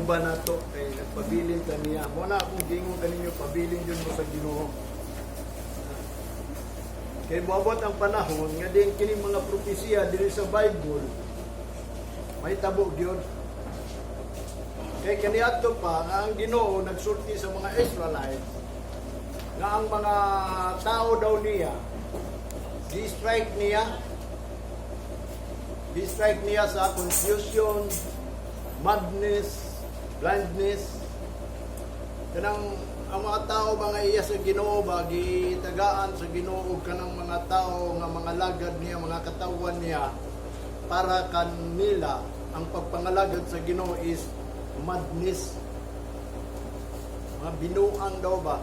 Gitumba nato kay nagpabilin ta niya. Mo na akong giingon kaninyo, pabilin jud mo sa Ginoo. Kay moabot ang panahon nga din kining mga propesiya diri sa Bible mahitabo gyud. Kay kaniadto pa nga ang Ginoo nagsulti sa mga Israelites nga ang mga tao daw niya gi-strike niya sa confusion, madness, blindness. Kanang ang mga tao ba nga iya sa Ginoo ba, gitagaan sa Ginoo og kanang mga tao nga mga lagad niya, mga katawan niya, para kanila ang pagpangalagad sa Ginoo is madness. Mga binuang daw ba.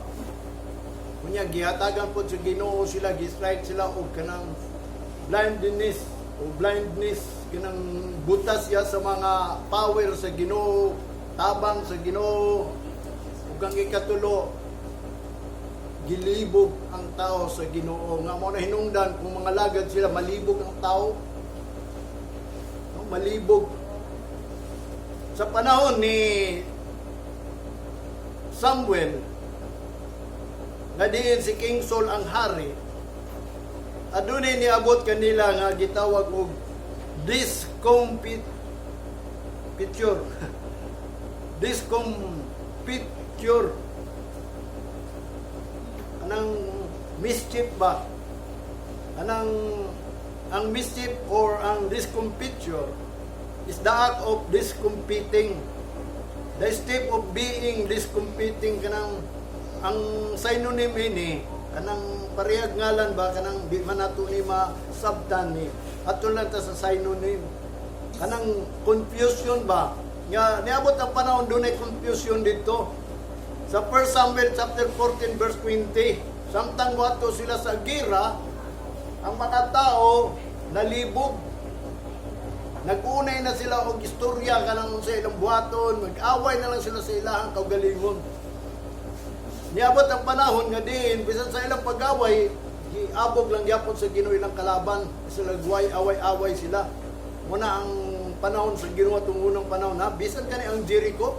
Kunya gihatagan po sa Ginoo sila, gi-strike sila og kanang blindness o blindness, kanang butas siya sa mga power sa Ginoo, tabang sa Ginoo. Ug ang ikatulo, gilibog ang tao sa Ginoo nga mo na hinungdan kung mga lagad sila, malibog ang tao. No, malibog. Sa panahon ni Samuel nga diin si King Saul ang hari, adunay niabot kanila nga gitawag og discomfiture. Discomfiture, anang mischief ba, anang ang mischief or ang discomfiture is the act of discomfiting, the state of being discomfiting. Kanang ang synonym ini, kanang parehag ngalan ba, kanang di man nato ni masabtan ni ato lang ta sa synonym, kanang confusion ba, nga niabot ang panahon dunay confusion dito sa 1 Samuel chapter 14 verse 20. Samtang moadto sila sa gira, ang mga tao nalibog. Nag-unay na sila og istorya kanang sa ilang buhaton, mag-away na lang sila sa ilahang kaugalingon. Niabot ang panahon nga diin bisan sa ilang pag-away, giabog lang gyapon sa Ginoo ilang kalaban, sila guway away-away sila. Muna ang panahon sa Ginoo atong unang panahon ha, bisan kani ang Jericho,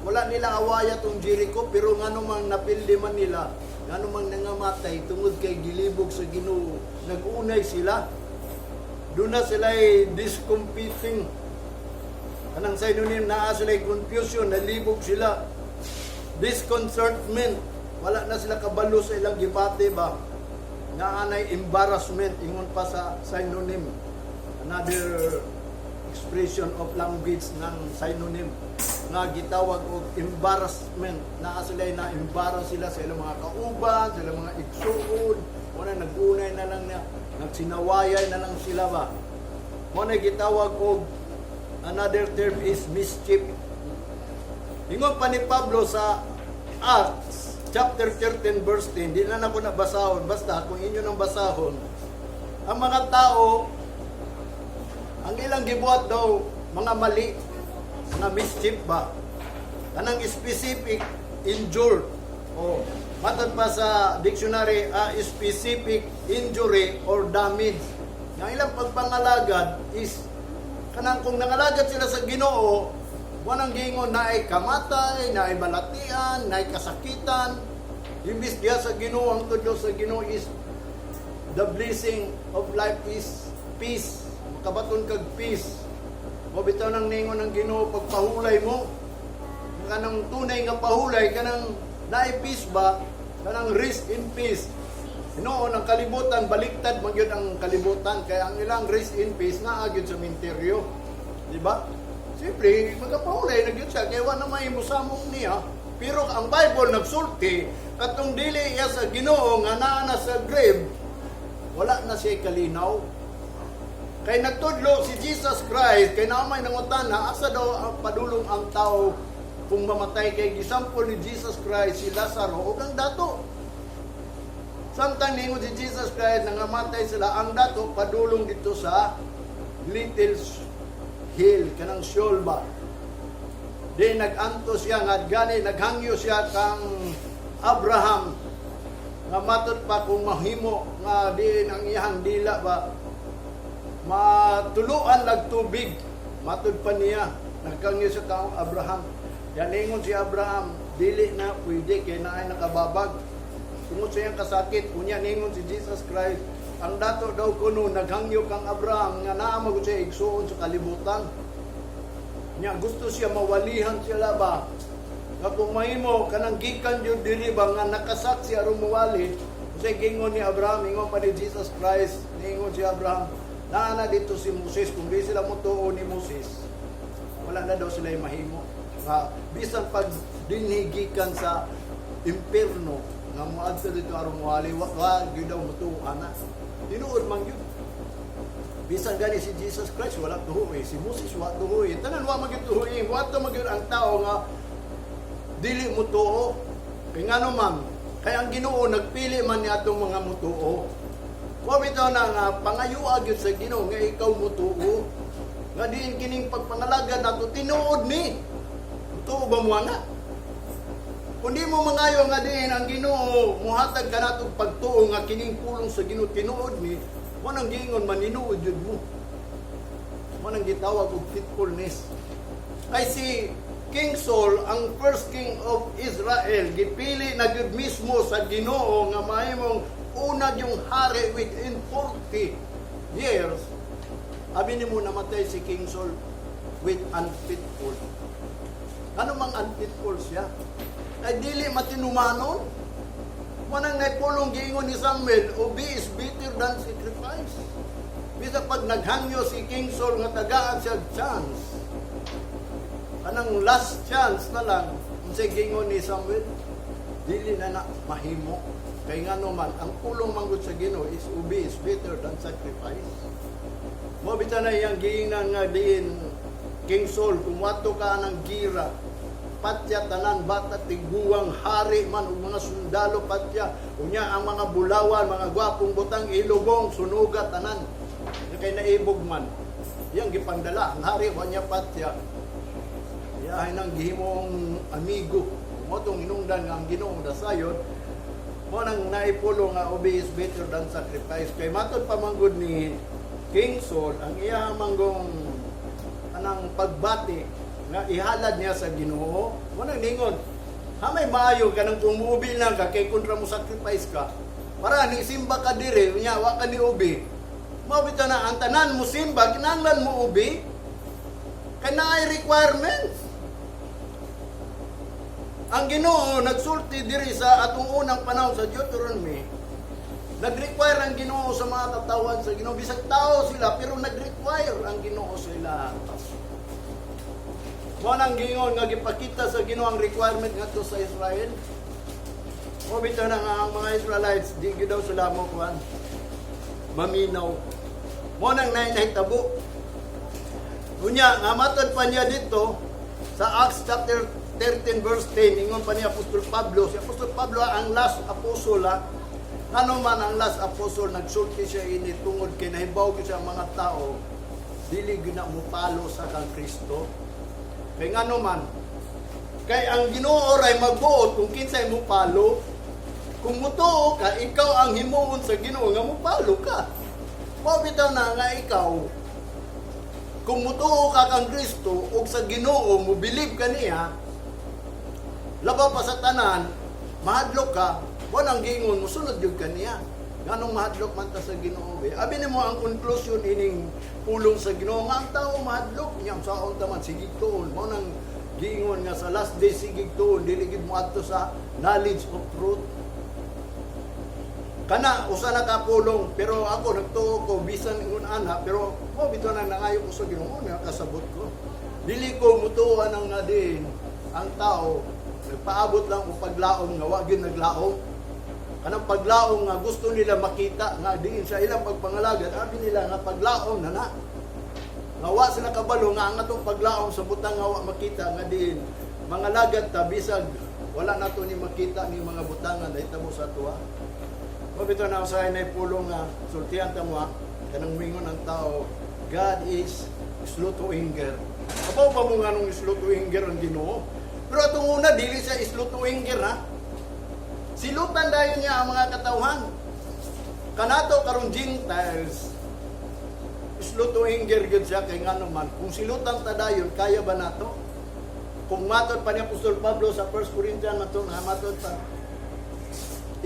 wala nila awaya tong Jericho, pero ngano mang napildi man nila, ngano mang nangamatay tungod kay gilibog sa Ginoo, nag-unay sila. Doon na sila ay discomfiting. Anang synonym, naa sila confusion, nalibog sila. Disconcertment, wala na sila kabalo sa ilang gibati ba. Naa nay embarrassment, ingon pa sa synonym. Another expression of language ng synonym nga gitawag og embarrassment. Naa sila na embarrass sila sa ilang mga kauban, sa ilang mga igsuon. Wala, nag-unay na lang niya, nagsinawayay na lang sila ba. Mo na gitawag og another term is mischief. Ingon pa ni Pablo sa Acts chapter 13 verse 10, di na nako na basahon, basta kung inyo nang basahon, ang mga tao, ang ilang gibuhat daw, mga mali, mga mischief ba, kanang specific injured, o matod pa sa dictionary, a specific injury or damage. Ang ilang pagpangalagad is kanang kung nangalagad sila sa Ginoo, walang gingon na ay kamatay, na ay balatian, na ay kasakitan. Imbis diya sa Ginoo, ang tudlo sa Ginoo is the blessing of life is peace. Makabaton kag peace. Mo bitaw nang ningon ng Ginoo pagpahulay mo. Kanang tunay nga pahulay, kanang naay peace ba, kanang rest in peace. Noon ang kalibutan, baliktad man gyud ang kalibutan, kaya ang ilang rest in peace naa gyud sa minteryo. Di ba? Siyempre, magapahulay na gyud siya kay wa na may musamok niya. Pero ang Bible nagsulti katong dili iya sa Ginoo nga naa na sa grave, wala na siya kalinaw. Kay nagtudlo si Jesus Christ, kay naa may nangutana, asa daw ang padulong ang tao kung mamatay, kay gisampol ni Jesus Christ si Lazaro ug ang dato. Samtang ningon si Jesus Christ nangamatay sila, ang dato padulong dito sa little hill, kanang Sheol ba. Di nag-anto siya nga gani naghangyo siya kang Abraham nga matod pa kung mahimo nga diin ang iyang dila ba matuluan lag tubig, matod pa niya nagkangyo siya kang Abraham. Yan ingon si Abraham, dili na pwede kay naay nakababag. Tungod sa iyang kasakit, unya ningon si Jesus Christ, ang dato daw kuno naghangyo kang Abraham nga naa magud siya igsuon sa kalibutan. Nya gusto siya mawalihan sila ba? Nga kung mahimo kanang gikan jud diri ba nga nakasaksi aron mawali, unsay gingon ni Abraham, ingon pa ni Jesus Christ, niingon si Abraham, naa na dito si Moses, kung di sila motuo ni Moses, wala na daw sila mahimo. Nga bisan pag dinhi gikan sa impierno nga moadto dito aron mawali, wa gyud daw motuo ana. Tinuod man gyud. Bisan gani si Jesus Christ wala tuhoy, si Moses wa tuhoy, tanan wa magyud tuhoy, wa to magyud ang tao nga dili mo tuo. Kay ngano man, kay ang Ginoo nagpili man ni atong mga mutuo. Wa bitaw na nga pangayoa gyud sa Ginoo nga ikaw mutuo. Nga diin kining pagpangalagad nato tinuod ni. Mutuo ba mo ana? Kung di mo mangayo nga diin ang Ginoo muhatag kanato pagtuo nga kining pulong sa Ginoo tinuod ni, mo nang giingon maninuod jud mo. Mo nang gitawag og faithfulness. Ay si King Saul, ang first king of Israel, gipili na gyud mismo sa Ginoo nga mahimong una yung hari within 40 years. Abi nimo namatay si King Saul with unfaithful. Ano mang unfaithful siya? Ay dili matinumanon. Manang naipulong giingon ni Samuel, "Obey is better than sacrifice." Bisa pag naghangyo si King Saul nga tagaan siya chance. Kanang last chance na lang, unsay giingon ni Samuel, dili na na mahimo. Kay ngano man, ang pulong manggod sa Ginoo is obey is better than sacrifice. Mo bitaw na iyang giingnan nga diin King Saul, kung wato ka ng gira, patya tanan bata tiguang hari man ug mga sundalo patya, unya ang mga bulawan, mga gwapong butang ilubong, sunuga tanan. Nya kay naibog man. Iyang gipangdala ang hari wa niya patya. Iyahay nang gihimong amigo. Mo tong hinungdan nga ang Ginoo dasayon mo nang naipulo nga obey is better than sacrifice. Kay matod pa manggod ni King Saul, ang iya manggong anang pagbati nga ihalad niya sa Ginoo, mo nang ningon, ha may maayo ka nang kumuubi lang ka kay kontra mo sacrifice ka. Para ni simba ka dire, unya wa ka ni ubi. Mao bitaw na ang tanan mo simba, kinahanglan mo ubi. Kay naay requirements. Ang Ginoo nagsulti diri sa atong unang panahon sa Deuteronomy. Nag-require ang Ginoo sa mga katawan sa Ginoo. Bisag tao sila pero nag-require ang Ginoo sa ila. Mo nang giingon nga gipakita sa Ginoo ang requirement ngadto sa Israel. Mo bitaw na nga ang mga Israelites di gyud daw sila mo kuan maminaw. Mo nang nay nahitabo. Unya nga matod pa niya dito sa Acts chapter 13 verse 10, ingon pa ni Apostol Pablo, si Apostol Pablo ang last apostle ha. Ngano man ang last apostle nagsulti siya ini tungod kay nahibaw gyud siya ang mga tao dili gyud na mupalo sa kang Kristo. Kay ngano man, kay ang Ginoo ray magbuot kung kinsay mupalo. Kung mutuo ka, ikaw ang himuon sa Ginoo nga mupalo ka. Mao bitaw na nga ikaw kung mutuo ka kang Kristo ug sa Ginoo mo believe ka niya, labaw pa sa tanan, mahadlok ka, wa nang giingon mosunod gyud ka niya. Nganong mahadlok man ta sa Ginoo be? Abi nimo ang conclusion ining pulong sa Ginoo nga ang tao mahadlok niya saon ta man sige tuon mo nang giingon nga sa last day sige tuon dili gid moadto sa knowledge of truth. Kana usa na ka pulong pero ako nagtuo ko bisan ingon ana pero mo bitaw na nangayo ko sa Ginoo nga kasabot ko. Dili ko mutuo ang nga din ang tao nagpaabot lang og paglaom nga wa gyud naglaom. Kanang paglaom nga gusto nila makita nga diin sa ilang pagpangalagad, abi nila nga paglaom na na. Nga wa sila kabalo nga ang atong paglaom sa butang nga wa makita nga diin mga lagad ta bisag wala nato ni makita ni mga butangan nahitabo sa atoa. Mabito na usahay na pulong nga sultihan ta mo ha, kanang mingon ang tao, God is slow to anger. Abaw pa mo nga nung slow to anger ang Ginoo. Pero atong una dili siya slow to anger ha. Silutan dayon niya ang mga katawhan. Kanato karon Gentiles, slow to anger gyud siya kay ngano man. Kung silutan ta dayon, kaya ba nato? Kung matod pa ni Apostol Pablo sa 1 Corinthians man to, nga matod pa,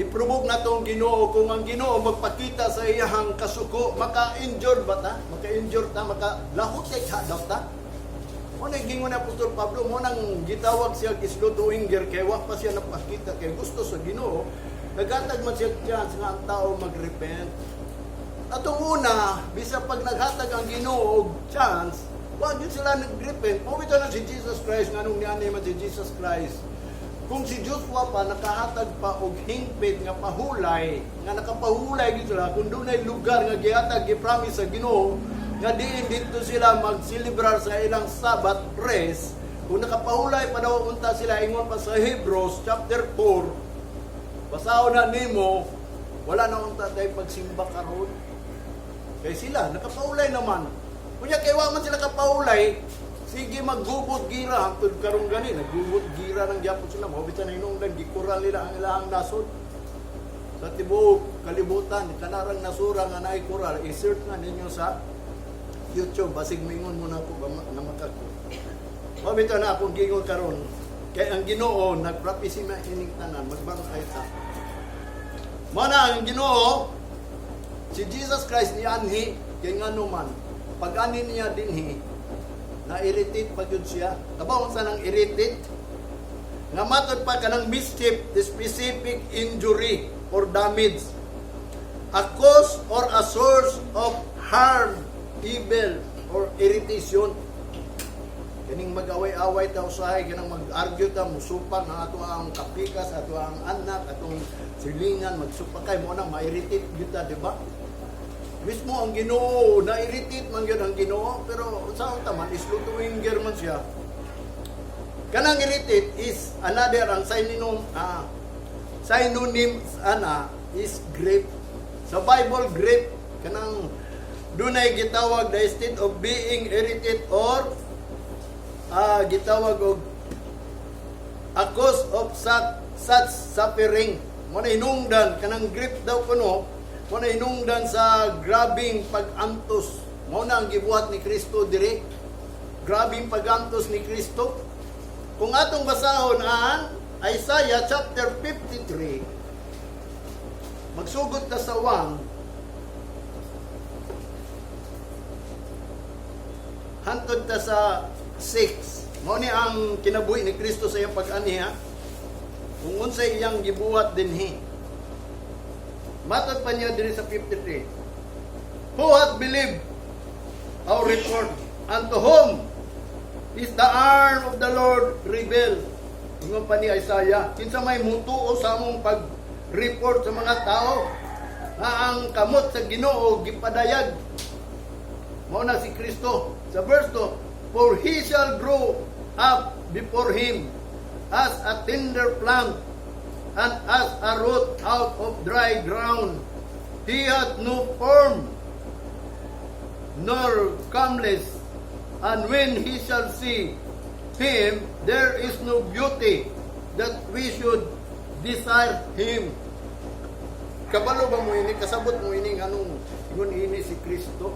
iprubog na tong Ginoo. Kung ang Ginoo magpakita sa iyang kasuko, maka-endure ba ta? Maka-endure ta, maka lahot kay ka daw ta. Mo na gingon ni Apostol Pablo, mo nang gitawag siya slow to anger kay wa pa siya napakita, kay gusto sa Ginoo naghatag man siya chance nga ang tao magrepent. Atong una, bisa pag naghatag ang Ginoo og chance, wa gyud sila nagrepent. Mao bitaw na si Jesus Christ, nganong niani man si Jesus Christ? Kung si Joshua pa nakahatag pa og hingpit nga pahulay, nga nakapahulay gyud sila kung dunay lugar nga gihatag, gi-promise sa Ginoo nga diin dito sila magselebrar sa ilang Sabbath rest, kung nakapahulay pa daw unta sila, ingon pa sa Hebrews chapter 4, basahon na nimo, wala na unta tay pagsimba karon. Kay sila, nakapahulay naman. Kunya kay wa man sila kapahulay, sige maggubot gira hangtod karon gani, naggubot gira nang gyapon sila. Mao bitan na hinungdan gikural nila ang ilahang nasod. Sa tibuok kalibutan, kanarang nasura nga naay kural, i-search na ninyo sa YouTube, basig mingon mo na ako ba na makako. Mao bitaw na akong gingon karon. Kay ang Ginoo nagprophecy man ining tanan, magbangkay ta. Mao na ang Ginoo, si Jesus Christ nianhi kay ngano man pag ani niya dinhi, na-irritate pa gyud siya. Kabaw sa nang irritate? Nga matod pa kanang mischief, the specific injury or damage, a cause or a source of harm, evil or irritation. Kaning mag-away-away ta usahay, kanang mag-argue ta, musupak ang ato ang kapikas, ato ang anak, atong silingan, magsupak kay mo nang ma-irritate gyud ta, di ba? Mismo ang Ginoo, na-irritate man gyud ang Ginoo, pero sa unta man, slow to anger man siya. Kanang irritate is another ang synonym ana is grief. Sa Bible, grief, kanang dunay gitawag the state of being irritated or gitawag og a cause of such suffering. Mo na hinungdan kanang grief daw kuno, mo na hinungdan sa grabing pag-antos. Mo na ang gibuhat ni Kristo diri. Grabing pag-antos ni Kristo. Kung atong basahon ang Isaiah chapter 53, magsugod ta sa 1 hantod ta sa 6. Mao ni ang kinabuhi ni Kristo sa iyang pag-ani, ha. Kung unsay iyang gibuhat dinhi. Matod pa niya diri sa 53. "Who hath believed our report, and to whom is the arm of the Lord revealed?" Ingon pa ni Isaiah, kinsa may mutuo sa among pag-report sa mga tao nga ang kamot sa Ginoo gipadayag? Mao na si Kristo. Sa verse 2, "For he shall grow up before him as a tender plant and as a root out of dry ground. He hath no form nor comeliness, and when he shall see him, there is no beauty that we should desire him." Kabalo ba mo ini? Kasabot mo ini anong ingon ini si Kristo?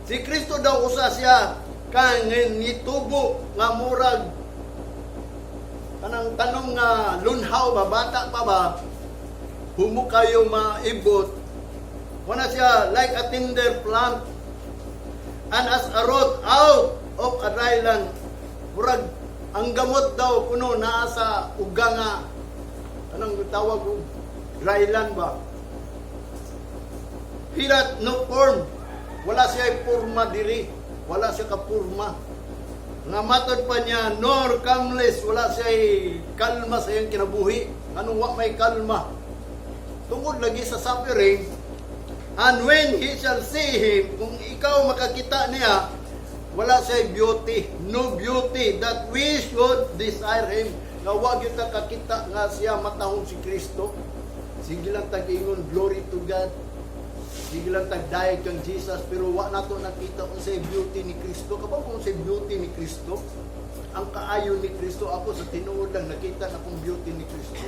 Si Kristo daw usa siya kang nitubo nga murag kanang tanong nga lunhaw ba, bata pa ba, humo kayo maibot. Wala siya like a tender plant and as a root out of a dry land. Murag ang gamot daw kuno naa sa uga nga anong tawag og dry land ba. He hath no form. Wala siya porma diri. Wala siya kapurma. Nga matod pa niya, nor comeliness, wala siya kalma sa iyang kinabuhi. Anong wa may kalma? Tungod lagi sa suffering, and when he shall see him, kung ikaw makakita niya, wala siya beauty, no beauty that we should desire him. Nga wa gyud ta kakita nga siya matahong si Kristo. Sige lang tag-ingon, "Glory to God." Sige lang tagdayeg kang Jesus, pero wa nato nakita unsay beauty ni Kristo. Kabaw kung unsay beauty ni Kristo? Ang kaayo ni Kristo, ako sa tinuod lang nakita na kong beauty ni Kristo.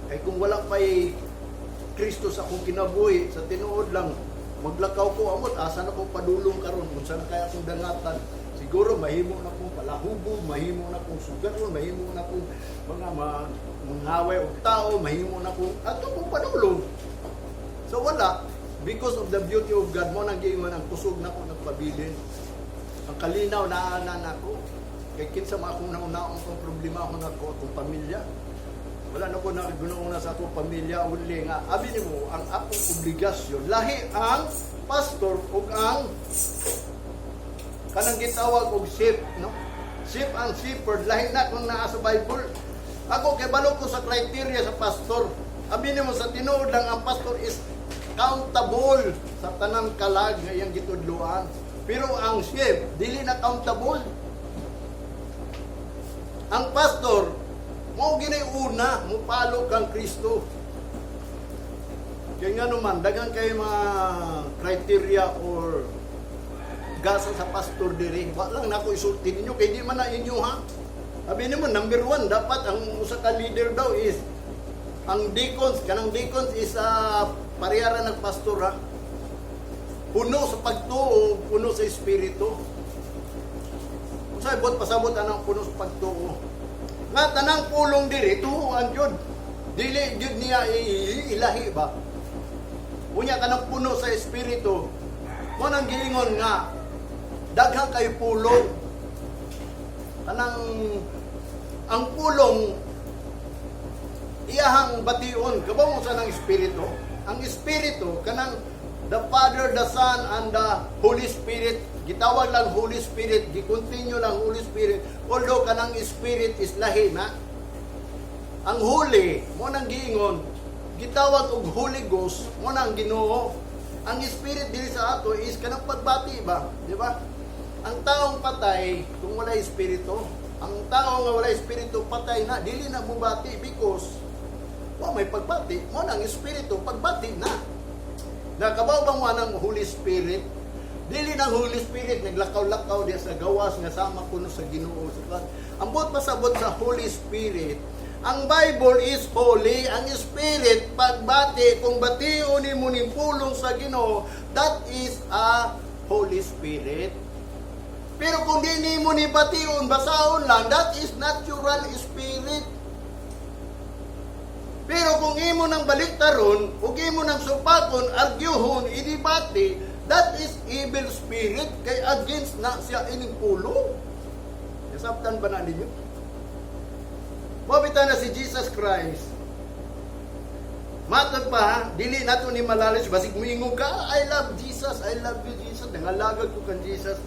Kay kung wala pa'y Kristo sa akong kinabuhi, sa tinuod lang, maglakaw ko, amot, asa na ko padulong karon, unsa na kaya akong dangatan. Sige Siguro mahimo na kong palahubog, mahimo na kong sugaron, mahimo na kong mga mangaway og tao, mahimo na kong ato kong panulong. So wala, because of the beauty of God, mao nang giingon ang kusog nako nagpabilin. Ang kalinaw naa na nako. Kay kinsa man akong nauna-ang kong problema ako nako akong pamilya. Wala na ko naguna sa akong pamilya uli nga abi nimo ang akong obligasyon lahi ang pastor ug ang kanang gitawag og sheep, no? Sheep, ang shepherd lahi na kung naa sa Bible. Ako kay balo ko sa criteria sa pastor. Abi nimo, sa tinuod lang, ang pastor is countable sa tanang kalag nga iyang gitudloan. Pero ang sheep dili na countable. Ang pastor mao ginay una mupalo kang Kristo. Kaya nga naman, daghan kay mga criteria or gasa sa pastor diri. Wa lang nako isulti ninyo kay di man na inyo, ha. Sabi nimo, number one, dapat ang usa ka leader daw is ang deacons, kanang deacons is pareha ng pastor, ha. Puno sa pagtuo, puno sa espiritu. Unsay buot pasabot anang puno sa pagtuo? Nga tanang pulong diri tuohan jud. Dili jud niya ilahi ba. Unya kanang puno sa espiritu. Mao nang giingon nga daghan kay pulong. Kanang ang pulong iyahang bation, kabaw mo sa nang espiritu. Ang espiritu kanang the Father, the Son, and the Holy Spirit. Gitawag lang Holy Spirit, gi-continue lang Holy Spirit. Although kanang Spirit is lahi na. Ang Holy, mao nang giingon, gitawag og Holy Ghost, mao nang Ginoo. Ang Spirit diri sa ato is kanang pagbati ba, di ba? Ang taong patay kung wala espiritu, ang tao nga wala espiritu patay na, dili na mubati because wa may pagbati, mao nang espiritu pagbati na. Nakabaw ba mo ang Holy Spirit? Dili ng Holy Spirit naglakaw-lakaw diya sa gawas nga sama kuno sa Ginoo sa kan. Ang buot pasabot sa Holy Spirit, ang Bible is holy, ang Spirit pagbati, kung bation nimo ning pulong sa Ginoo, that is a Holy Spirit. Pero kung di nimo ni bation, basaon lang, that is natural spirit. Pero kung imo nang baliktaron, ug imo nang supakon, arguhon, idebate, that is evil spirit kay against na siya ining pulong. Nasabtan ba na ninyo? Mabita na si Jesus Christ. Matod pa ha, dili nato ni malalis, basig moingon ka, "I love Jesus, I love you, Jesus, nangalagad ko kan Jesus."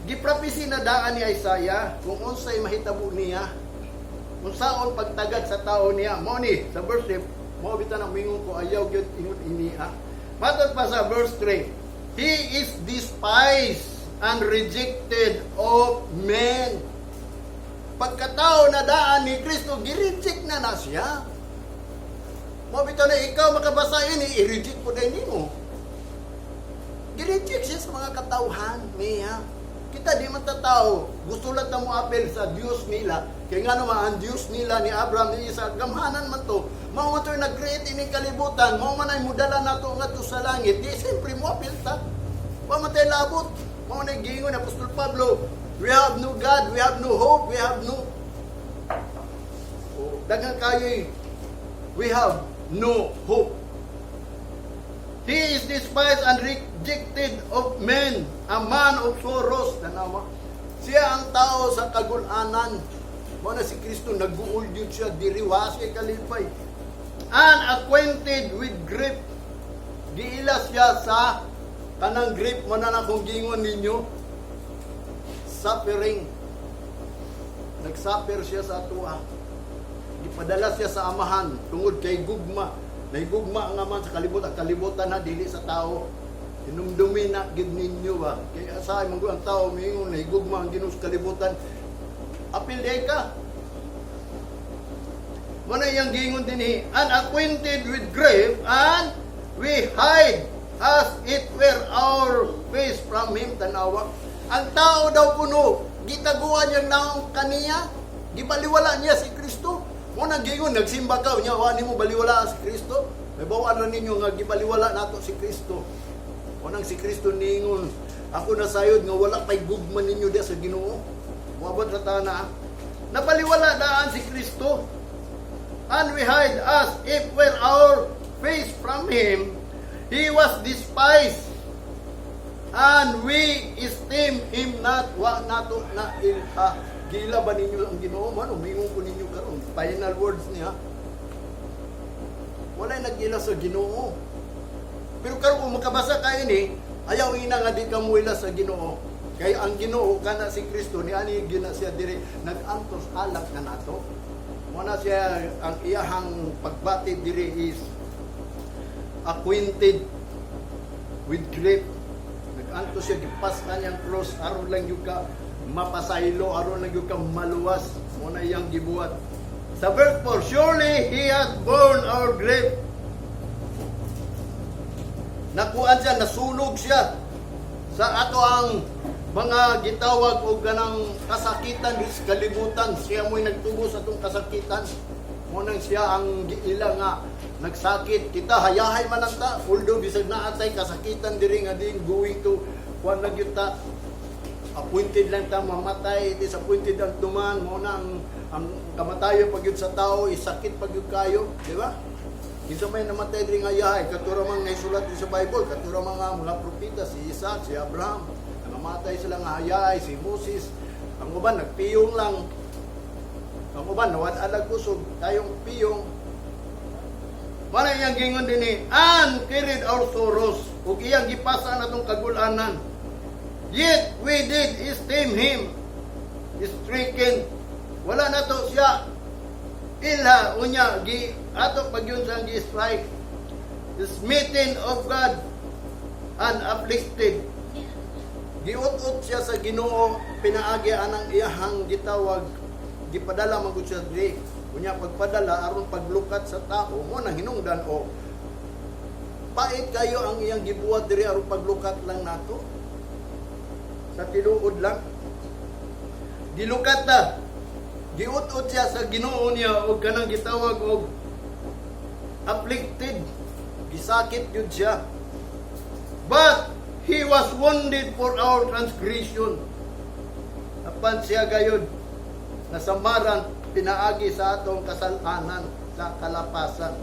Giprapisi na daan ni Isaiah kung unsay mahitabo niya, unsaon pagtagad sa tao niya. Mao ni sa verse 3, mao bitaw na moingon ko ayaw gyud ingon ini, ha. Matod pa sa verse 3, "He is despised and rejected of men." Pagkatao na daan ni Kristo, gi-reject na na siya. Mao bitaw na ikaw makabasa ini, i-reject po din nimo. Gi-reject siya sa mga katawhan niya. Kita di man tao, gusto lang ta mo apel sa Diyos nila. Kaya nga naman, ang Diyos nila ni Abraham, ni Isaac, gamhanan man to. Mao man to yung nag-create ini kalibutan, mao man ay mudala nato ngadto sa langit. Di siyempre mo apel ta. Wa man tayo labot. Mao na giingon ni Apostol Pablo, "We have no God, we have no hope, we have no." Oh, daghan kayo, we have no hope. "He is despised and rejected of men, a man of sorrows." Tanawa. Siya ang tao sa kagulanan. Mao na si Kristo, nag-uol yun siya, diri wa siya kalipay. "And acquainted with grief." Giila siya sa kanang grief mo na akong gingon ninyo. Suffering. Nagsuffer siya sa atoa. Gipadala siya sa Amahan tungod kay gugma. Nahigugma ang Amahan sa kalibutan, ang kalibutan na dili sa tao. Hinumdumi na gid ninyo ba. Kay asa man ang tao miingon nahigugma ang Ginoo sa kalibutan. Apil day ka. Mao na iyang giingon dinhi, "And acquainted with grief, and we hide as it were our face from him." Tanawa. Ang tao daw kuno, gitaguan niyang naong kaniya, gibaliwala niya si Kristo. Mao nang giingon, nagsimba ka, unya wa nimo baliwala si Kristo. May bawaan ra ninyo nga gibaliwala nato si Kristo. Mao nang si Kristo niingon, Ako nasayod nga wala pay gugma ninyo diya sa Ginoo. Moabot ra ta na. Nabaliwala daan si Kristo. And we hide as if were our face from him. He was despised, and we esteem him not. Wa nato na ilha. Gila ba ninyo ang Ginoo man? Umingon ko ninyo karon. Final words niya. Walay nag-ila sa Ginoo. Pero karon kung makabasa ka ini, ayaw ina nga di ka muila sa Ginoo. Kay ang Ginoo kana si Kristo ni ani gina siya diri nag-antos alak na nato. Mo na siya ang iyahang pagbati diri is acquainted with grief. Nag-antos siya, gipas niyang cross aron lang gyud ka mapasaylo, aron lang gyud ka maluwas. Mo na iyang gibuhat. Sa verse 4, "Surely He hath borne our grief." Nakuan siya, nasunog siya sa ato ang mga gitawag og ganang kasakitan sa kalibutan. Siya mo'y nagtubos sa atong kasakitan. Mo nang siya ang giila nga nagsakit. Kita hayahay man ang ta. Although bisag naa tay kasakitan diri nga din going to kuan lang gyud ta, appointed lang ta mamatay. It is appointed ang duman. Mo na ang kamatayon pag yun sa tao is sakit pag yun kayo, di ba? Kinsa may namatay diri nga yahay, katura mang naisulat din sa Bible, katura mga propeta, si Isaac, si Abraham, namatay sila nga hayahay, si Moses, ang uban nagpiyong lang. Ang uban nawad alag kusog, tayong piyong. Mana iyang gingon dinhi, "And carried our sorrows," ug iyang gipasa atong kagulanan. "Yet we did esteem him stricken." Wala na to siya ilha, unya gi ato pag yun sa gi strike, "Smitten of God and afflicted." Giut-ut siya sa Ginoo pinaagi anang iyahang gitawag, gipadala man gud siya diri. Unya pagpadala aron paglukat sa tao mo nang hinungdan o pait kayo ang iyang gibuhat diri aron paglukat lang nato. Sa tinuod lang. Gilukat ta. Giut-ut siya sa Ginoo niya og kanang gitawag og afflicted. Gisakit yun siya. "But he was wounded for our transgression." Apan siya gayod nasamaran pinaagi sa atong kasalanan sa kalapasan.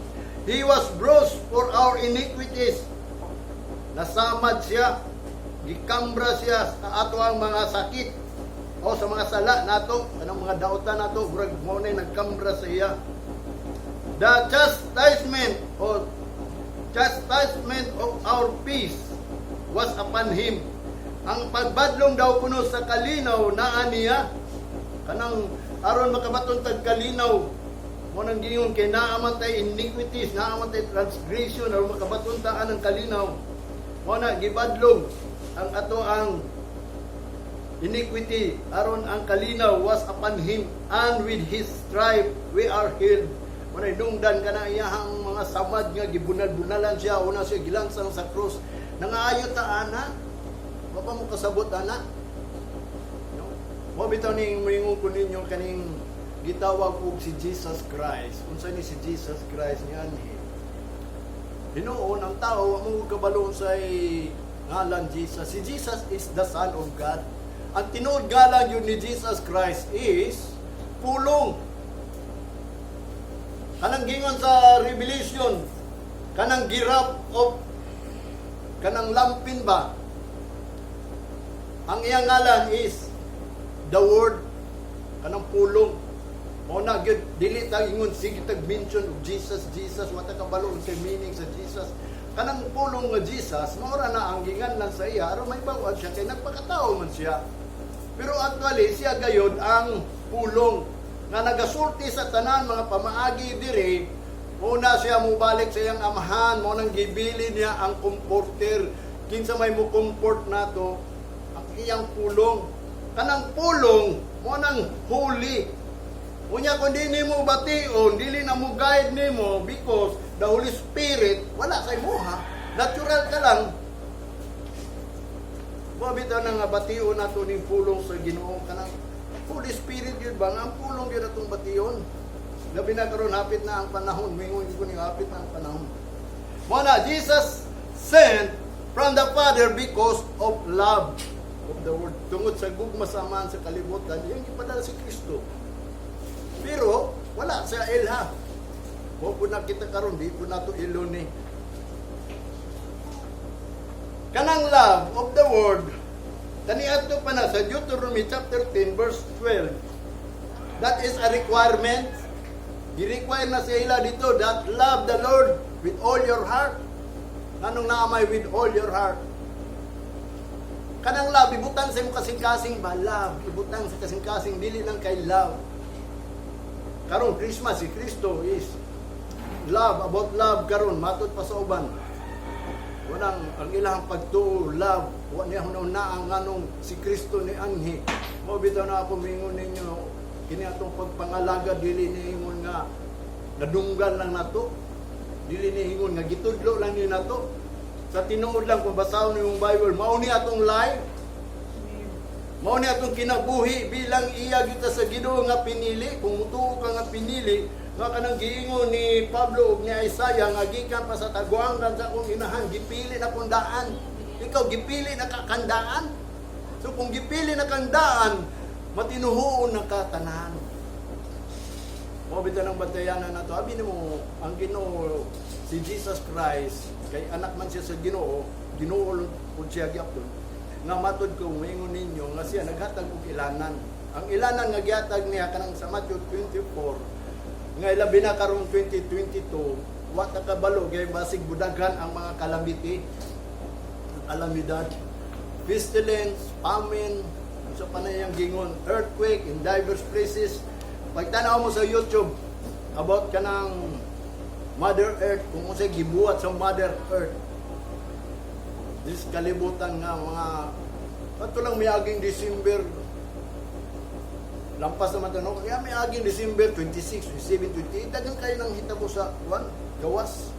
"He was bruised for our iniquities." Nasamad siya, gikambra siya sa ato ang mga sakit o sa mga sala nato, anong mga dautan nato, murag mao na nagkambra sa iya. "The chastisement o chastisement of our peace was upon him." Ang pagbadlong daw kuno sa kalinaw naa niya, kanang aron makabaton tag kalinaw mo nang giingon kay naa man tay iniquities, naa man tay transgression, aron makabaton ta anang kalinaw. Mo na gibadlong ang ato ang iniquity aron ang kalinaw "was upon him, and with his stripe we are healed." Mo na nungdan kana iyahang mga samad nga gibunal-bunalan siya, una siya gilansang sa krus. Nangaayo ta ana, wa pa mo kasabot ana, no? Mo bitaw ning moingon ko ninyo kaning gitawag og si Jesus Christ. Unsa ni si Jesus Christ nianhi? Hinuon ang tao wa mo kabalo sa ngalan Jesus. Si Jesus is the Son of God. Ang tinuod ngalan yun ni Jesus Christ is pulong. Kanang gingon sa Revelation, kanang gi-wrap of kanang lampin ba? Ang iyang ngalan is the Word, kanang pulong. Mo na gyud dili ta ingon sige tag mention og Jesus, Jesus, wa ta kabalo unsay meaning sa Jesus. Kanang pulong nga Jesus, mao ra na ang ginganlan sa iya aron may bawad siya kay nagpakatao man siya. Pero actually siya gayod ang pulong nga nagasulti sa tanan mga pamaagi diri. Una siya mubalik sa iyang amahan, mo nang gibili niya ang Comforter. Kinsa may mo comfort nato? Ang iyang pulong. Kanang pulong mo nang holy. Unya kung di nimo bation, dili na mo guide nimo because the Holy Spirit wala sa imuha. Natural ka lang. Mo bitaw na nga bation nato ning pulong sa Ginoo, kanang Holy Spirit yun ba nga ang pulong yun atong bation. Labi na karon hapit na ang panahon, mingon ko ni hapit na ang panahon. Mo na Jesus sent from the Father because of love of the world. Tungod sa gugma sa Amahan sa kalibutan, iyang gipadala si Kristo. Pero wala sa ilha. Wa po na kita karon, di po nato ilo ni. Kanang love of the world, kaniadto pa na sa Deuteronomy chapter 10 verse 12. That is a requirement. Gi-require na sa ila dito that love the Lord with all your heart. Anong naamay with all your heart? Kanang love, ibutang sa imong kasing-kasing ba? Love, ibutang sa kasing-kasing, dili lang kay love. Karon Christmas, si Kristo is love, about love karon, matod pa sa uban. Walang ang ilang pagtuo, love, wa niya hunahuna ang anong si Kristo ni anhi. Mao bitaw na ako mingon ninyo, kini atong pagpangalaga dili ni ingon nga nadunggan lang nato. Dili ni ingon nga gitudlo lang ni nato. Sa tinuod lang, kung basahon yung Bible, mao ni atong life. Mao ni atong kinabuhi bilang iya kita sa Ginoo nga pinili. Kung mutuo ka nga pinili, nga kanang giingon ni Pablo ug ni Isaiah nga gikan pa sa taguangan sa akong inahan, gipili na kong daan. Ikaw, gipili na ka kandaan. So kung gipili na kang daan, matinuhuon na ka tanan. Mao bitaw ng bantayanan nato. Abi nimo ang Ginoo si Jesus Christ kay anak man siya sa Ginoo, Ginoo pud siya gyapon. Nga matod ko moingon ninyo nga siya naghatag og ilanan. Ang ilanan nga gihatag niya kanang sa Matthew 24 nga ilabi na karong 2022, wa ta kabalo kay basig budaghan ang mga calamity, ang kalamidad, pestilence, famine, sa panayang gingon, earthquake in diverse places. Pagtanaw mo sa YouTube about kanang Mother Earth, kung unsay gibuhat sa Mother Earth, this kalibutan nga mga ato lang miaging December, lampas naman ito, no? Kaya miaging December 26, 27, 28, dagan kayo nang hitabo sa one, gawas.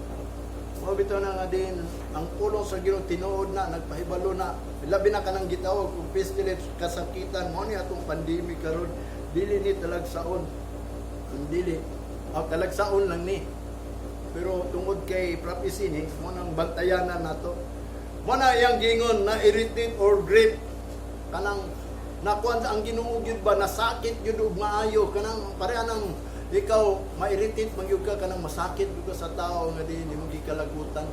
Mao bitaw na nga din, ang pulong sa Ginoo tinuod na, nagpahibalo na, labi na kanang gitawag kung pestilence, kasakitan, mo ni atong pandemic karon, dili ni talagsaon. Ang dili, ah, talagsaon lang ni. Pero tungod kay prophecy ni, mo nang bantayanan nato. Mo na iyang gingon na irritate or grief, kanang nakuan ang Ginoo gyud ba, nasakit gyud og maayo, kanang pareha nang ikaw ma-irritate man gyud ka, kanang masakit gyud ka sa tao nga di nimo gikalagutan.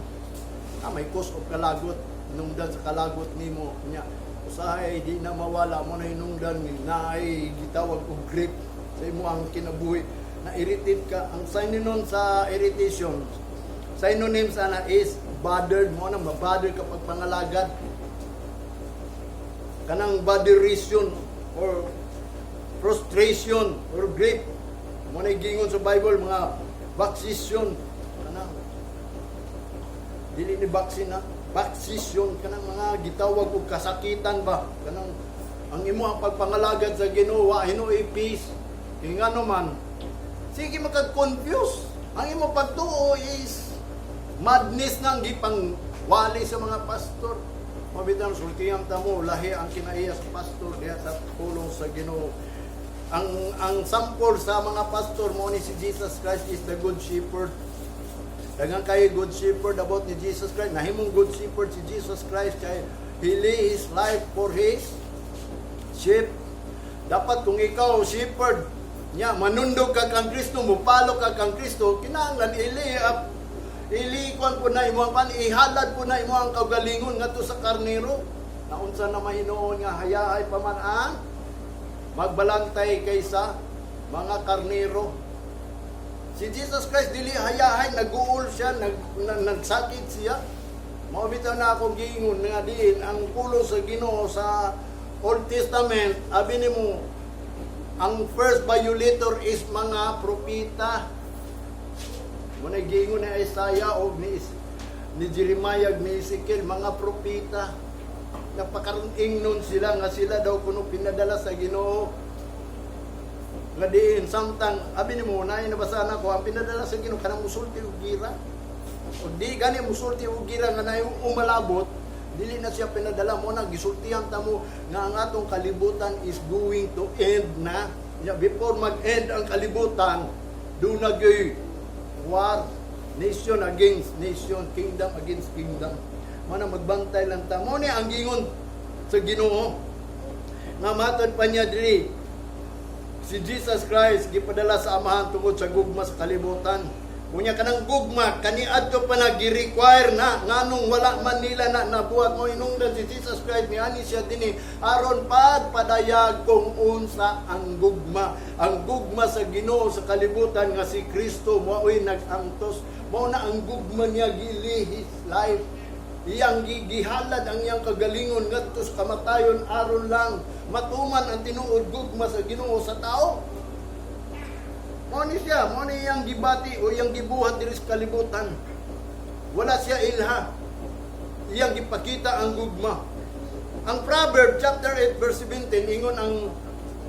Ah, may cause of kalagot, hinungdan sa kalagot nimo nya usahay di na mawala mo na hinungdan na ay gitawag og grief sa imo ang kinabuhi, na irritate ka. Ang synonym sa irritation, synonym sana is bothered. Mo na mabother kapag pangalagad, kanang botheration or frustration or grief. Mo na gingon sa Bible mga vexation, kanang dili ni vaccine na vexation, kanang mga gitawag og kasakitan ba, kanang ang imo ang pagpangalagad sa Ginoo wa hinuoy peace. Kay ngano man sige makag-confuse ang imo pagtuo, is madness nang gipang wali sa mga pastor. Mabitan sultihan ta mo, lahi ang kinaiya sa pastor diha sa pulong sa Ginoo. Ang sample sa mga pastor mo ni si Jesus Christ is the good shepherd. Daghang kay good shepherd about ni Jesus Christ. Nahimong good shepherd si Jesus Christ kay he lay his life for his sheep. Dapat kung ikaw shepherd nya manundog ka kang Kristo, mupalo ka kang Kristo, kinahanglan ili up ilikuan po na imo ang pan, ihalad po na imo ang kaugalingon ngadto sa karnero. Naunsa na mahinuon nga hayahay pa man ang magbalantay kaysa mga karnero. Si Jesus Christ dili hayahay, naguol siya, nagsakit siya. Mao bitaw na akong giingon nga diin ang pulong sa Ginoo sa Old Testament, abi nimo ang first violator is mga propeta. Mo na giingon ni Isaiah o ni Jeremiah ug ni Ezekiel, mga propeta. Napakaroon ingnon sila nga sila daw kuno pinadala sa Ginoo. Nga diin samtang abi nimo na nabasa na ko ang pinadala sa Ginoo kanang musulti og gira. O di gani musulti og gira nga naay umalabot, dili na siya pinadala. Mo na gisultihan ta mo nga ang atong kalibutan is going to end na. Ya, before mag-end ang kalibutan, do na gyud war, nation against nation, kingdom against kingdom. Mao na magbantay lang ta. Mao ni ang giingon sa Ginoo. Nga matod pa niya diri, si Jesus Christ gipadala sa Amahan tungod sa gugma sa kalibutan. Unya kanang gugma kaniadto pa na gi-require na, nganong wala man nila na nabuhat mo inungdan si Jesus Christ, niani siya dinhi aron pagpadayag kung unsa ang gugma. Ang gugma sa Ginoo sa kalibutan nga si Kristo mao'y nag-antos. Mao na ang gugma niya, gi-lay his life. Iyang gihalad ang iyang kagalingon ngadto sa kamatayon aron lang matuman ang tinuod gugma sa Ginoo sa tao. Mao ni siya, mao ni iyang gibati o iyang gibuhat diri sa kalibutan. Wala siya ilha. Iyang gipakita ang gugma. Ang Proverb chapter 8 verse 17, ingon ang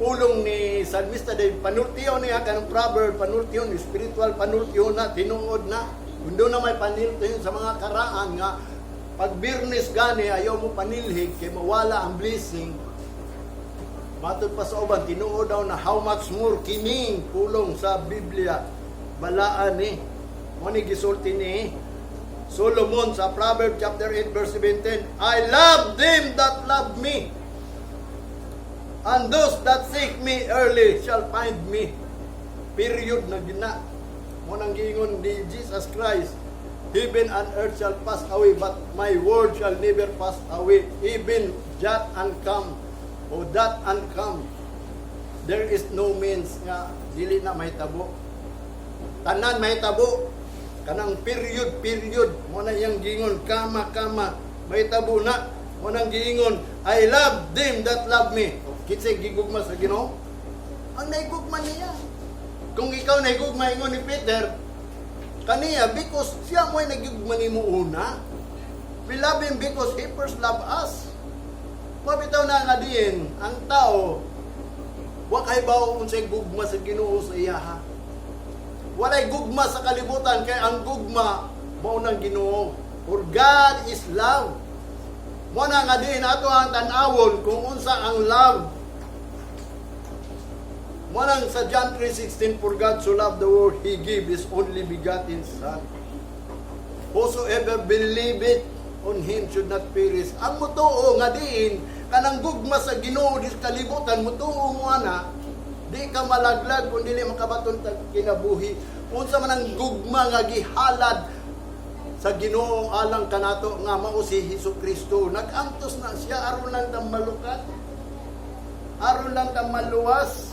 pulong ni Salmista David, panultiyon niya kanang proverb, panultiyon, spiritual panultiyon na, tinuod na. Kung doon na may panultiyon sa mga karaan nga, pag Biyernes gani, ayaw mo panilhig, kay mawala ang blessing. Matod pa sa uban, tinuod daw na, how much more kining pulong sa Biblia, balaan ni. Mao ni gisulti ni Solomon sa Proverb chapter 8 verse 17, "I love them that love me, and those that seek me early shall find me." Period na gina. Mao nang giingon ni Jesus Christ, "Heaven and earth shall pass away, but my word shall never pass away." Even jot and comma, o dot and comma. There is no means nga dili na mahitabo. Tanan mahitabo. Kanang period, period. Mao na iyang giingon, comma, comma. Mahitabo na. Mao nang giingon, "I love them that love me." Kinsay gigugma sa Ginoo? Ang naigugma niya. Kung ikaw naigugma, ingon ni Peter, kaniya, because siya mo'y nagigugma nimo una. We love him because he first loved us. Mabitaw na nga diin, ang tao, wa kay bawo unsay gugma sa Ginoo sa iya ha. Walay gugma sa kalibutan kay ang gugma mao nang Ginoo. For God is love. Mao na nga diin ato ang tan-awon kung unsa ang love. Mao nang sa John 3:16, "For God so loved the world, He gave His only begotten Son. Whosoever believeth on Him should not perish." Ang mutuo nga diin, kanang gugma sa Ginoo di sa kalibutan, mutuo mo ana, di ka malaglag kung dili makabaton tag kinabuhi. Unsa man ang gugma nga gihalad sa Ginoo alang kanato nga mao si Hesus Kristo. Nag-antos na siya aron lang ta malukat. Aron lang ta maluwas.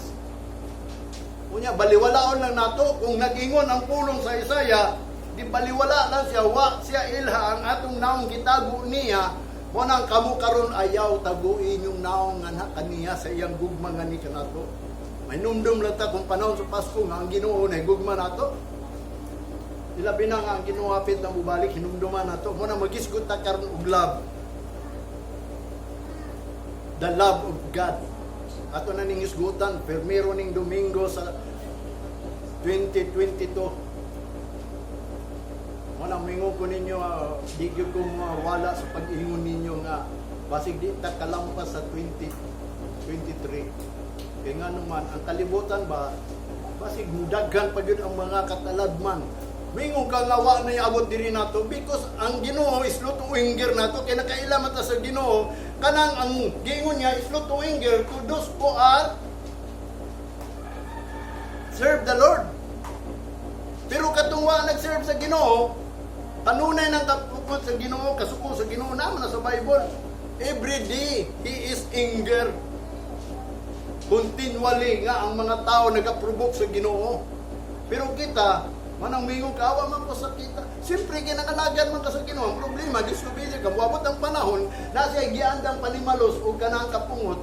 Unya baliwalaon lang nato kung nag-ingon ang pulong sa Isaiah, di baliwala lang siya, wa siya ilha ang atong naong gitago niya. Mo nang kamo karon ayaw taguin yung naong nga na kaniya sa iyang gugma nga ni kanato. May numdum lang ta kung panahon sa Pasko nga ang Ginoo na gugma nato. Ilabi na nga ang Ginoo hapit na mubalik, hinumduman nato. Mo na magisgot ta karon og love. The love of God. Ato na ning hisgutan, permero ning Domingo sa 2022. Mo na mingon ko ninyo, di gyud ko mawala sa pag-ingon ninyo nga basig di ta kalampas sa 2023. Kay nga naman, ang kalibutan ba, basig mudaghan pa gyud ang mga kataladman. Mingon ka nga wa na abot diri nato because ang Ginoo is slow to anger nato kay nakaila man ta sa Ginoo, kanang ang giingon niya is slow to anger to those who are serve the Lord. Pero katong wa nag-serve sa Ginoo, kanunay nang kapukot sa Ginoo, kasuko sa Ginoo naman na sa Bible. Every day, He is anger. Continually nga ang mga tao nagaprovoke sa Ginoo. Pero kita, manang mingon ka, awa man ko sa kita. Siyempre, kinangalagan man ka sa Ginoo. Ang problema, disobedient ka. Muabot ang panahon, na siya giandang panimalos o kanang kapungot,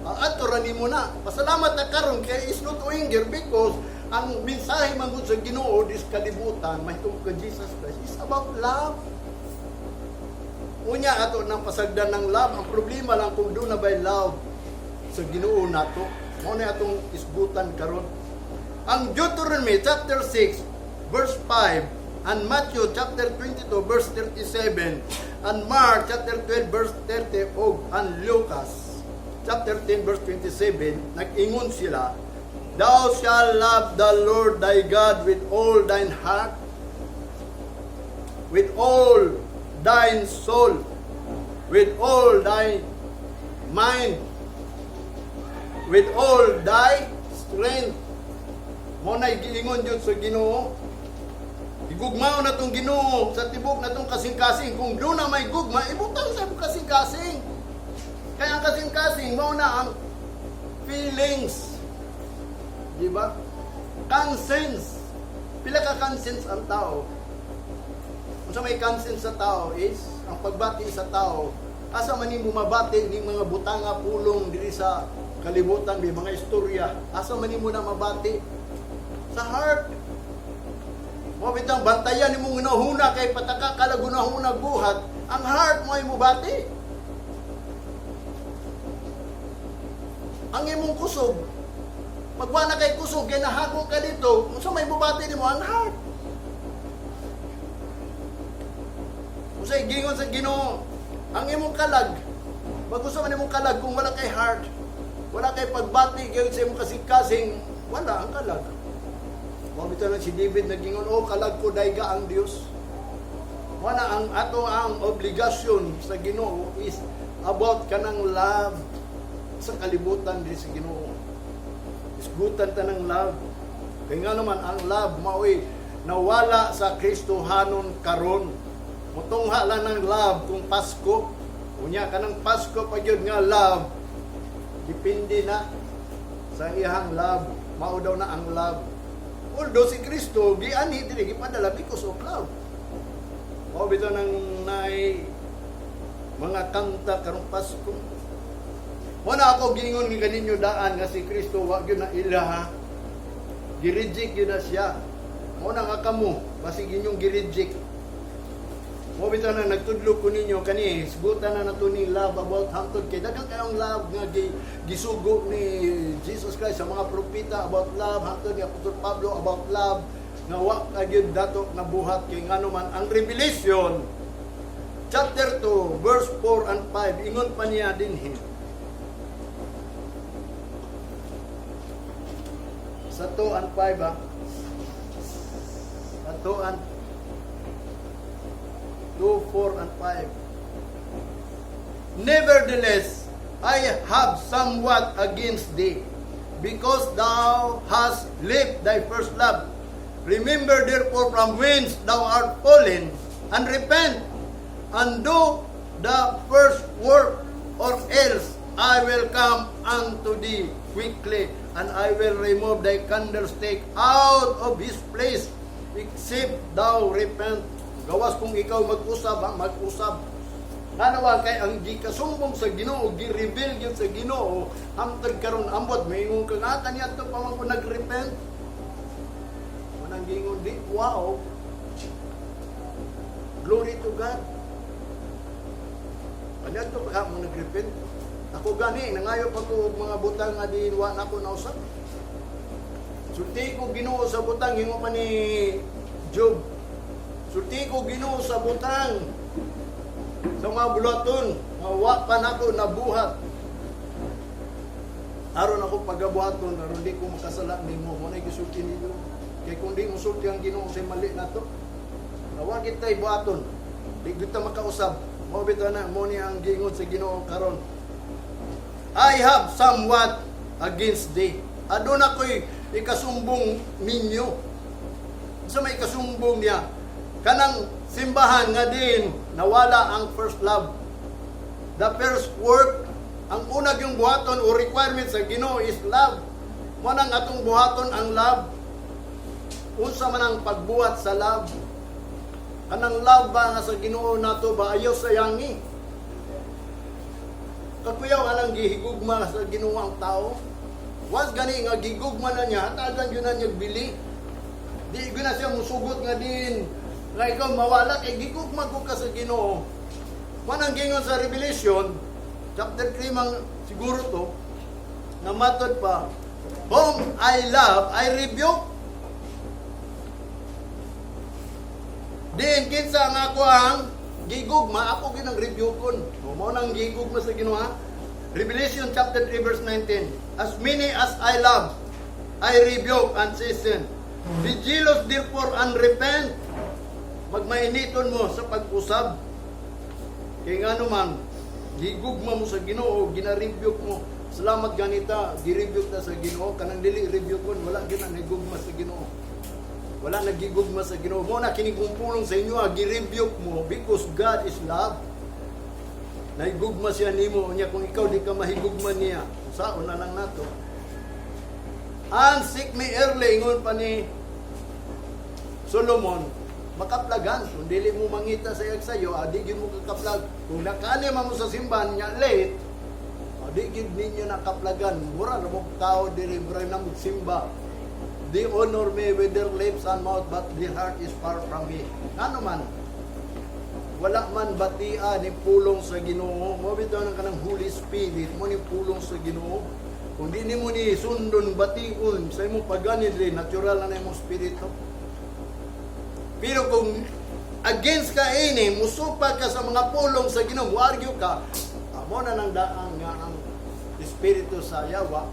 ato ra nimo na. Pasalamat na karon kay is not anger because ang mensahe man gud sa Ginoo dis kalibutan mahitungod kay Jesus Christ is about love. Unya ato nang pasagdan ng love. Ang problema lang kung doon na by love sa Ginoo nato. Mao na atong isgutan karon. Ang Deuteronomy chapter 6 verse 5 and Matthew chapter 22 verse 37 and Mark chapter 12 verse 30 og and Lucas chapter 10 verse 27, nag-ingon sila, "Thou shalt love the Lord thy God with all thine heart, with all thine soul, with all thy mind, with all thy strength. Mao na giingon jud sa Ginoo. Igugmao natong Ginoo sa tibok natong kasing-kasing. Kung duna may gugma, ibutang sa imong kasing-kasing. Kaya ang kasing-kasing mao na ang feelings. Di ba? Conscience. Pila ka conscience ang tao? Unsa may conscience sa tao is ang pagbati sa tao. Asa man nimo mabati ning mga butanga, pulong diri sa kalibutan, may mga istorya? Asa man nimo na mabati? Sa heart. Mao bitang bantayan nimong hunahuna kay pataka ka lag hunahuna buhat, ang heart mo ay mobati. Ang imong kusog, magwa na kay kusog kay nahago ka dito, unsa may mobati nimo? Ang heart. Unsay gingon sa Ginoo? Ang imong kalag, magusto man imong kalag kung wala kay heart, wala kay pagbati gyud sa imong kasing-kasing, wala ang kalag. Mao bitaw na si David nagingon, "Oh, kalag ko, dayga ang Dios." Wala ang ato ang obligasyon sa Ginoo is about kanang love sa kalibutan di sa Ginoo. Isgutan ta ng love. Kaya nga naman ang love maoy nawala sa Kristohanon karon. Mutungha lang ng love kung Pasko. Unya kanang Pasko pa gyud nga love. Depende na sa iyang love. Mao daw na ang love. Although si Kristo gianhi diri, gipadala because of love. Mao bitaw nang nay mga kanta karong Pasko. Mao na ako giingon ni kaninyo daan nga si Kristo wa gyud na ilaha. Gi-reject gyud na siya. Mao na nga kamo basig inyong gi-reject. Mao bitaw na nagtudlo ko ninyo kani, hisgutan na nato ni love about hangtod kay daghan kayong love nga gisugo ni Jesus Christ sa mga propeta about love, hangtod ni Apostol Pablo about love, nga wa ka gyud dato nabuhat kay ngano man ang Revelation chapter 2 verse 4 and 5, ingon pa niya dinhi sa 2 and 5 ha, sa 2 and 2, 4, and 5. "Nevertheless, I have somewhat against thee, because thou hast left thy first love. Remember therefore from whence thou art fallen, and repent, and do the first work, or else I will come unto thee quickly, and I will remove thy candlestick out of his place, except thou repent." Gawas kung ikaw mag-usab, ha, mag-usab. Ngano ba kay ang gikasumbong sa Ginoo, gi-reveal gyud sa Ginoo, hangtod karon ambot maingon ka nga kaniadto pa man ko nag-repent. Manang giingon di, wow. Glory to God. Kaniadto pa ka mo nag-repent. Ako gani nangayo pa ko og mga butang nga di wa na ko nausab. "Sulti ko Ginoo sa butang," ingon pa ni Job. "Sulti ko Ginoo sa butang, sa mga buluhaton nga wa pa nako nabuhat. Aron ako pagabuhaton, aron di ko makasala nimo." Mao na gisulti ni Job. Kay kung di mo sulti ang Ginoo sa mali nato. Wa kitay buhaton. Di gyud ta makausab. Mao bitaw na mo ni ang giingon sa Ginoo karon. "I have somewhat against thee." Aduna ko'y ikasumbong ninyo. Sa may ikasumbong niya, kanang simbahan nga din nawala ang first love. The first work, ang unag yung buhaton o requirement sa Ginoo is love. Mao nang atong buhaton ang love. Unsa man ang pagbuhat sa love? Kanang love ba nga sa Ginoo nato ba ayaw sa yangi? Kakuyaw alang gihigugma sa Ginoo ang tao. Once gani nga gigugma na niya, hatagan yun na niya bili. Di gyud na siya musugot nga din nga ikaw mawala kay gigugma ko ka sa Ginoo. Manang gingon sa Revelation chapter 3 man siguro to nga matod pa, "Whom I love, I rebuke." Din kinsa nga ako ang gigugma, ako ginang rebukon. O, mao nang gigugma sa Ginoo ha. Revelation chapter 3 verse 19. "As many as I love, I rebuke and chasten. Be jealous therefore and repent." Magmainiton mo sa pag-usab. Kay ngano man, gigugma mo sa Ginoo, gina-rebuke mo. Salamat ganita, gi-rebuke ta sa Ginoo. Kanang dili rebuke kon, wala gyud na nagugma sa Ginoo. Wala nagigugma sa Ginoo. Mo na kini kong pulong sa inyo, gi-rebuke mo because God is love. Nahigugma siya nimo unya kung ikaw di ka mahigugma niya, saon na lang nato. And seek me early, ingon pa ni Solomon, makaplagan. Kung dili mo mangita sa iyang sayo, di gyud mo kakaplag. Kung nakaani man mo sa simbahan nya late, di gyud ninyo nakaplagan. Mura na mo tao diri, mura na mo simba. "They honor me with their lips and mouth, but their heart is far from me." Ano man, wala man batia ni pulong sa Ginoo. Mo bitaw ng kanang Holy Spirit mo ni pulong sa Ginoo. Kung di nimo ni sundon, bation sa imong pagani diri, natural na na imong spirito. Pero kung against ka ini, musupa ka sa mga pulong sa Ginoo, muargue ka, amo na nang daan nga ang espiritu sa yawa,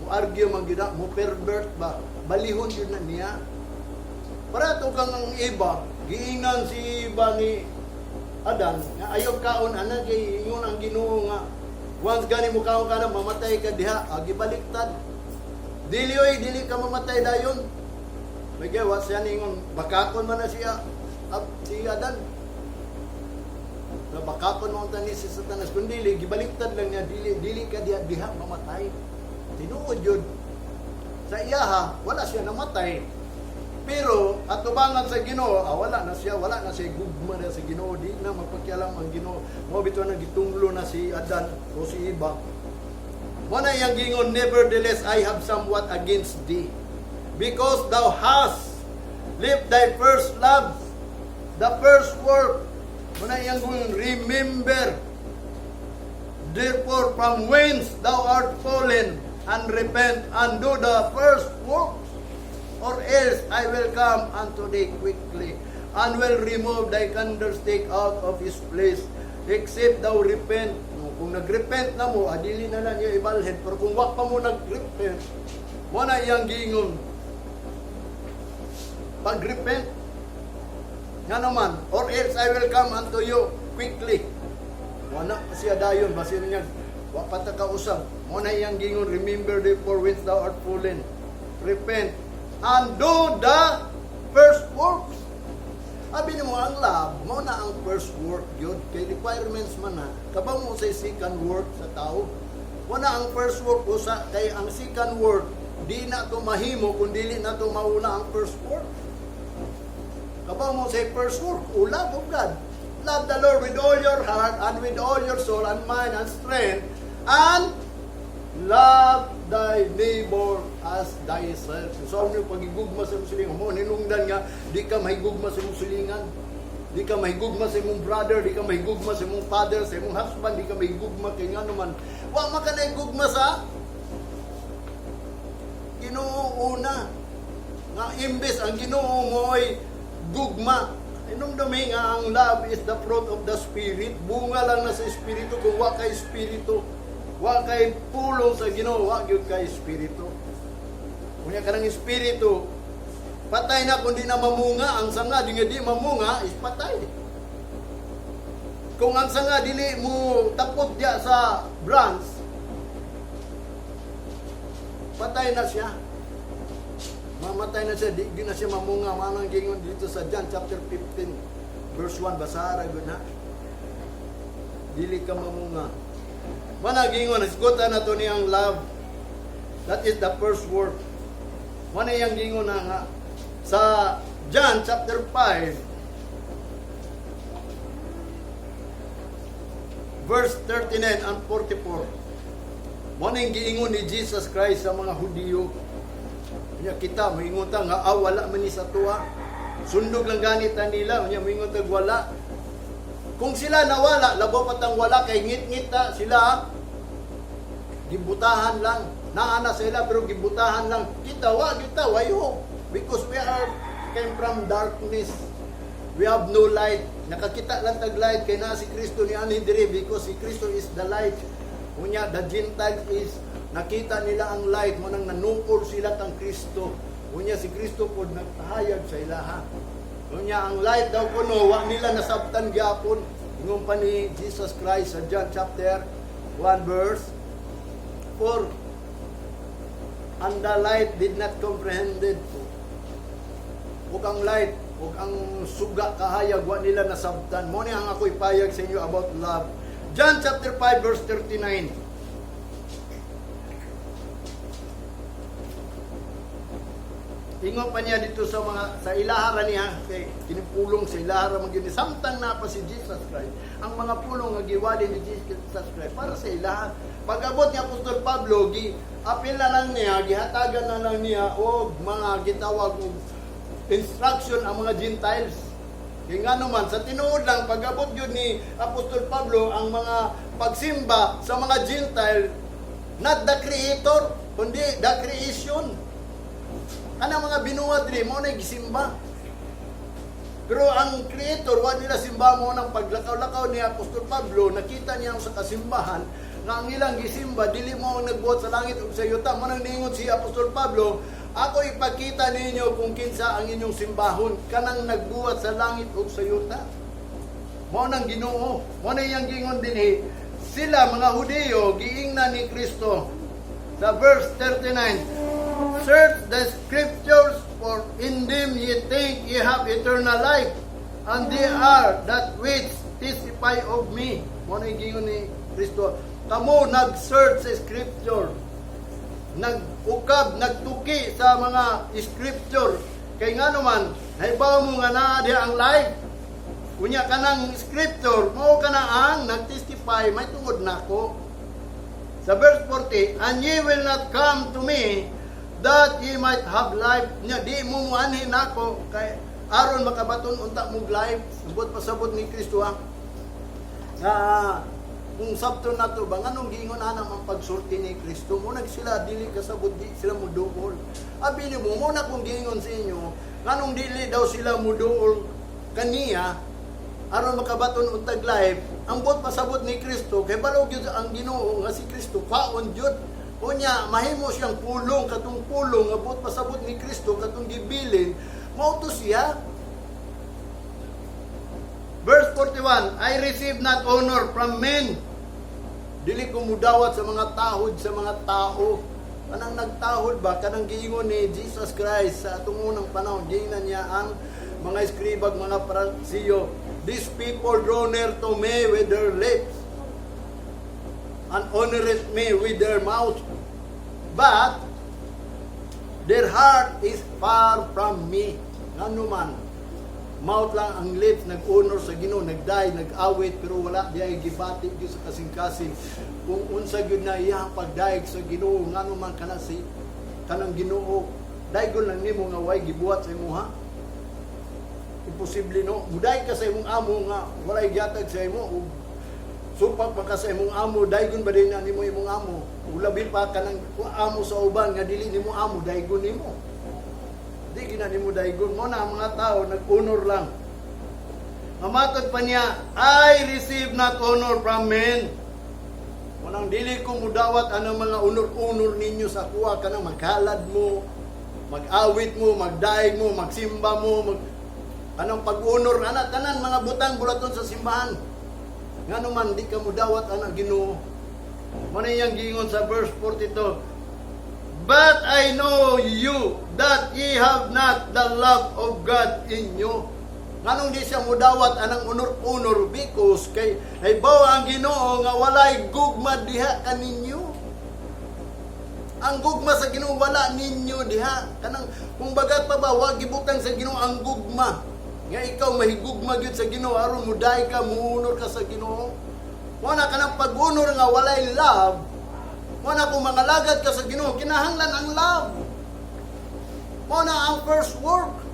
muargue man gyud na, mo pervert ba, balihon yun na niya. Para to kang ang iba, giingnan si iba ni Adan, nga ayaw kaon ana kay ingon ang Ginoo nga once gani mo kaon ka na, mamatay ka diha, agi baliktad. Dili oy, dili ka mamatay dayon. May gawa siya ningon, bakakon man na siya si Adan. Na bakakon mo ang tanis si Satanas kun dili gibaliktad lang niya, dili dili ka diha diha mamatay. Tinuod yun. Sa iyaha, wala siya namatay. Pero atubangan sa Ginoo, wala na siya gugma na sa Ginoo, di na magpakialam ang Ginoo. Mo bitaw na gitunglo na si Adan o si Iba. Mo na iyang gingon, "Nevertheless I have somewhat against thee, because thou hast left thy first love," the first work. Mo na iyang gingon, "Remember, therefore, from whence thou art fallen, and repent and do the first works, or else I will come unto thee quickly, and will remove thy candlestick out of his place, except thou repent." No, kung nagrepent na mo, adili na lang niya ibalhin. Pero kung wa pa mo nagrepent, mo na iyang giingon. Pag-repent, nga naman, "Or else I will come unto you quickly." Wala pa siya dayon, basin niya, wa pa ta kausab. Mo na iyang gingon, "Remember therefore whence thou art fallen. Repent and do the first works." Abi nimo ang love, mo na ang first work yun. Kay requirements man na, kabaw mo sa second work sa tao. Mo na ang first work usa kay ang second work di na to mahimo kung dili na to mauna ang first work. Kabaw mo sa first work, o love of God. Love the Lord with all your heart and with all your soul and mind and strength and love thy neighbor as thyself. So, ano yung pagigugma sa imong silingan mo? Ninungdan nga, di ka mahigugma sa imong silingan. Di ka mahigugma sa imong brother, di ka mahigugma sa imong father, sa imong husband, di ka mahigugma kay nga naman. Wa man ka nahigugma sa Ginoo una. Nga imbes ang Ginoo mo ay gugma. Inumdumi nga ang love is the fruit of the Spirit. Bunga lang na sa Espiritu. Kung wa kay Espiritu, wa kay pulong sa Ginoo, wa gyud kay Espiritu. Unya kanang Espiritu, patay na kung di na mamunga. Ang sanga, di nga di mamunga, is patay. Kung ang sanga dili mo tapot diya sa branch, patay na siya. Mamatay na siya, di na siya mamunga. Manang gingon dito sa John chapter 15, verse 1, basara gud na. Dili ka mamunga. Mana gingon, hisgutan na to niyang love. That is the first work. Mana iyang gingon na nga sa John chapter 5, verse 39 and 44. Mo na yung giingon ni Jesus Christ sa mga Hudiyo. Unya kita, moingon ta nga, wala man ni sa tuwa. Sundog lang ganit ta nila, unya moingon tag wala. Kung sila nawala, labo patang wala kay ngit-ngit ta sila gibutahan lang. Naa na sila pero gibutahan lang. Kita wa kita way hope because we are came from darkness. We have no light. Nakakita lang tag light kay naa si Kristo ni anhi diri because si Kristo is the light. Unya the Gentiles is nakita nila ang light mo nang nanukol sila kang Kristo. Unya si Kristo pod nagpahayag sa ilaha. Unya ang light daw kuno wa nila nasabtan gyapon. Ingon pa ni Jesus Christ sa John chapter 1 verse 4, "And the light did not comprehend it." Ug ang light, ug ang suga kahayag, wa nila nasabtan. Mo ni ang ako ipayag sa inyo about love. John chapter 5 verse 39. Ingon pa niya dito sa mga sa ilahara niya, kay kinipulong sa ilahara man gyud ni samtang naa pa si Jesus Christ. Ang mga pulong nga giwali ni Jesus Christ para sa ilaha. Pag-abot ni Apostol Pablo, gi apil na lang niya, gihatagan na lang niya og mga gitawag og instruction ang mga Gentiles. Kay ngano man, sa tinuod lang, pag-abot yun ni Apostol Pablo, ang mga pagsimba sa mga Gentile, not the creator, kundi the creation. Kanang mga binuhat diri mo na gisimba. Pero ang creator, wa nila simba. Mo nang paglakaw-lakaw ni Apostol Pablo, nakita niya sa kasimbahan nga ang ilang gisimba dili mo ang nagbuhat sa langit ug sa yuta. Mo nang ningon si Apostol Pablo, "Ako ipakita ninyo kung kinsa ang inyong simbahon, kanang nagbuhat sa langit ug sa yuta." Mao nang Ginoo. Mo na iyang gingon dinhi. Sila mga Hudiyo, giingnan ni Kristo sa verse 39, "Search the scriptures, for in them ye think ye have eternal life, and they are that which testify of me." Mo na gingon ni Kristo. Kamo nag-search sa scripture, nag-ukab, nagtuki sa mga scripture. Kay nga naman, nahibaw mo nga naa diha ang life. Unya kanang scripture, mao kana ang nagtestify may tungod nako. Sa verse 40, "And ye will not come to me that ye might have life." Nya di mo muanhi nako kay aron makabaton unta mo life. Sabot pasabot ni Kristo ha. Nga kung sabton nato ba, nganong giingon ana ang pagsulti ni Kristo? Mo nag sila dili kasabot, di sila muduol. Abi nimo mo na kung giingon sa inyo nganong dili daw sila muduol kaniya aron makabaton untag life. Ang buot pasabot ni Kristo, kay balo gyud ang Ginoo nga si Kristo kwaon gyud. Unya mahimo siyang pulong, katong pulong nga buot pasabot ni Kristo, katong gibilin, mao to siya. Verse 41, "I receive not honor from men." Dili ko mudawat sa mga tahod sa mga tao. Kanang nagtahod ba, kanang giingon ni Jesus Christ sa atong unang panahon, giingnan niya ang mga eskribag, mga Parisiyo, "These people draw near to me with their lips and honoreth me with their mouth, but their heart is far from me." Ngano man, mouth lang ang lips, nag-honor sa Ginoo, nagday, nag-awit, pero wala di ay gibati gyud sa kasing-kasing. Kung unsa gyud na iyang pagdayeg sa Ginoo, ngano man kana si kanang Ginoo, daygon lang nimo nga way gibuhat sa imuha. Imposible, no? Muday ka sa imong amo nga walay gihatag sa imo ug supak pa ka sa imong amo, daygon ba din na nimo imong amo? Ug labi pa kanang amo sa uban nga dili nimo amo, daygon nimo? Di gina nimo daygon. Mo na ang mga tao nag-honor lang. Mamatod pa niya, "I receive not honor from men." Walang dili ko mudawat anang mga honor-honor ninyo sa kuha, kanang maghalad mo, mag-awit mo, magdaig mo, magsimba mo, anong pag-honor ana, tanan mga butang bulaton sa simbahan. Ngano man di ka mudawat ana Ginoo. Mo na iyang giingon sa verse 42, "But I know you that ye have not the love of God in you." Nganong di siya mudawat anang honor-honor? Because kay nahibaw ang Ginoo nga walay gugma diha kaninyo. Ang gugma sa Ginoo wala ninyo diha. Kanang kung bagat pa ba wa gibutang sa Ginoo ang gugma. Nga ikaw mahigugma gyud sa Ginoo aron muday ka, muhonor ka sa Ginoo. Wala kanang pag-honor nga walay love. Wala kung mangalagad ka sa Ginoo, kinahanglan ang love. Mo na ang first work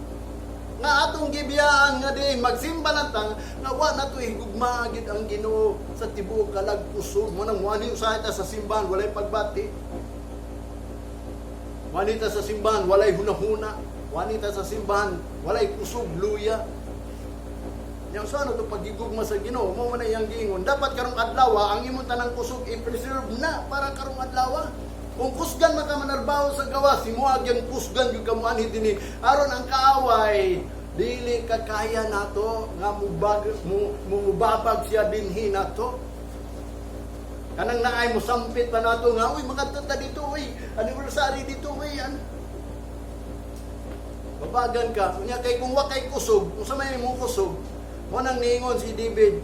nga atong gibiyaan nga di magsimba lang tang nga wa na to higugma gid ang Ginoo sa tibuok kalag, kusog. Mo nang wani usahay ta sa simbahan, walay pagbati. Wani ta sa simbahan, walay hunahuna. Wani ta sa simbahan, walay kusog, luya. Yang sa ano to pagigugma sa Ginoo? Mo man iyang giingon. Dapat karong adlaw ang imong tanang kusog i-preserve na para karong adlaw. Kung kusgan man ka manarbaho sa gawas, himuag yang kusgan gyud ka moanhi dinhi aron ang kaaway Dili ka kaya nato nga mubabag siya dinhi nato. Kanang naay mo sampit pa nato nga, "Uy, makadto ta dito, uy, anniversary dito, uy." Ano? Babagan ka. Unya kay kung wa kay kusog, unsa may imong kusog? Mo nang niingon si David,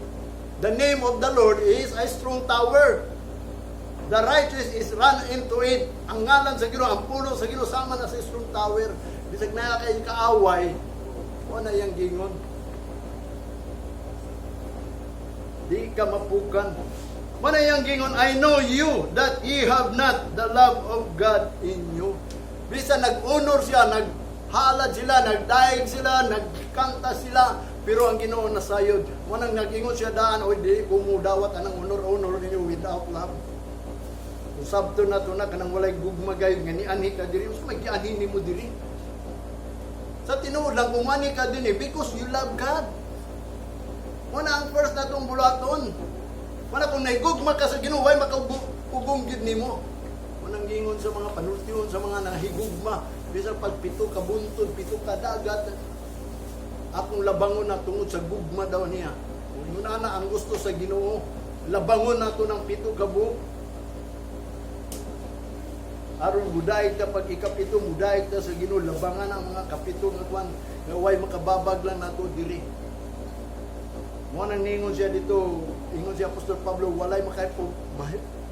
"The name of the Lord is a strong tower. The righteous is run into it." Ang ngalan sa Ginoo, ang pulo sa Ginoo sama na sa strong tower. Bisag naa kay kaaway, wa na iyang gingon. Di ka mapukan. Mo na iyang gingon, "I know you that ye have not the love of God in you." Bisa nag-honor siya, naghalad sila, nagdaig sila, nagkanta sila, pero ang Ginoo nasayod. Mo nang nag-ingon siya daan, "Oy, di ko mo dawat anang honor-honor ninyo without love." Kung sabto na to na kanang walay gugma gayud nga nianhi ka diri, unsa may gianhi nimo diri? Sa tinuod lang, kung ani ka dinhi because you love God. Muna ang first na itong bulaton. Wala kung nahigugma ka sa Ginoo, way makaugong gyud nimo. Unang gingon sa mga panultihon sa mga nahigugma, bisan pag pito ka buntod, pito ka dagat, akong labangon na tungod sa gugma daw niya. Kung na ang gusto sa Ginoo, labangon nato ng pito ka buok. Aron mudaig ta pag ikapito, mudaig ta sa Ginoo, labangan ang mga kapito nga kwan nga way makababag lang nato diri. Mo nang ningon siya dito, ingon si Apostol Pablo, walay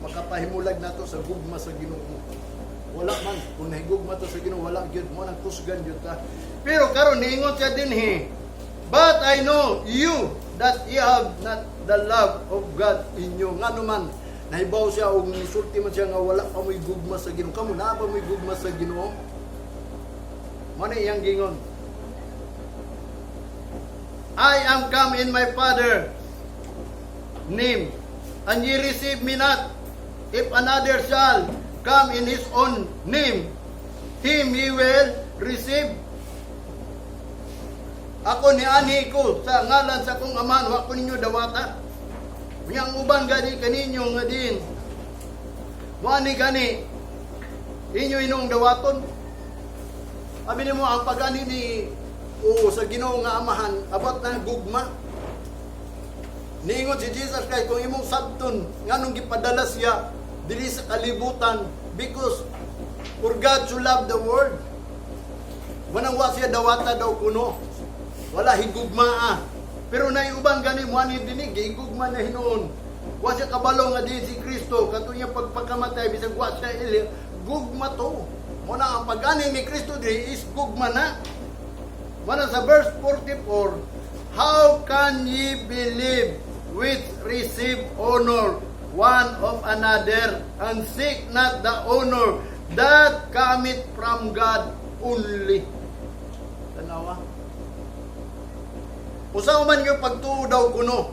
makapahimulag nato sa gugma sa Ginoo. Wala man kung nahigugma to sa Ginoo, wala gyud mo nang kusgan gyud ta. Pero karon niingon siya dinhi, "But I know you that ye have not the love of God in you." Ngano man nahibaw siya og nisulti man siya nga wala pa mo'y gugma sa Ginoo. Kamo, naa pa mo'y gugma sa Ginoo? Mo na iyang gingon. "I am come in my Father name, and ye receive me not. If another shall come in his own name, him ye will receive. Ako nianhi ko sa ngalan sa akong Amahan, wa ko ninyo dawata. Unya ang uban gani kaninyo nga din, moani gani, inyo inong dawaton." Abi nimo ang pag-ani ni o sa Ginoo nga Amahan abot na gugma. Niingon si Jesus Christ, kung imong sabton nganong gipadala siya diri sa kalibutan, because for God to love the world. Manang wa siya dawata daw kuno. Wala higugmaa. Pero naiuban gani mo ani dinhi gihigugma na hinuon. Wa siya kabalo nga di si Kristo kato niya pagpakamatay, bisag wa siya ili gugma to. Mo na ang pag-ani ni Kristo diri is gugma na. Mana sa verse 44, "How can ye believe which receive honor one of another and seek not the honor that cometh from God only?" Tanawa. Usa man yung pagtuo daw kuno,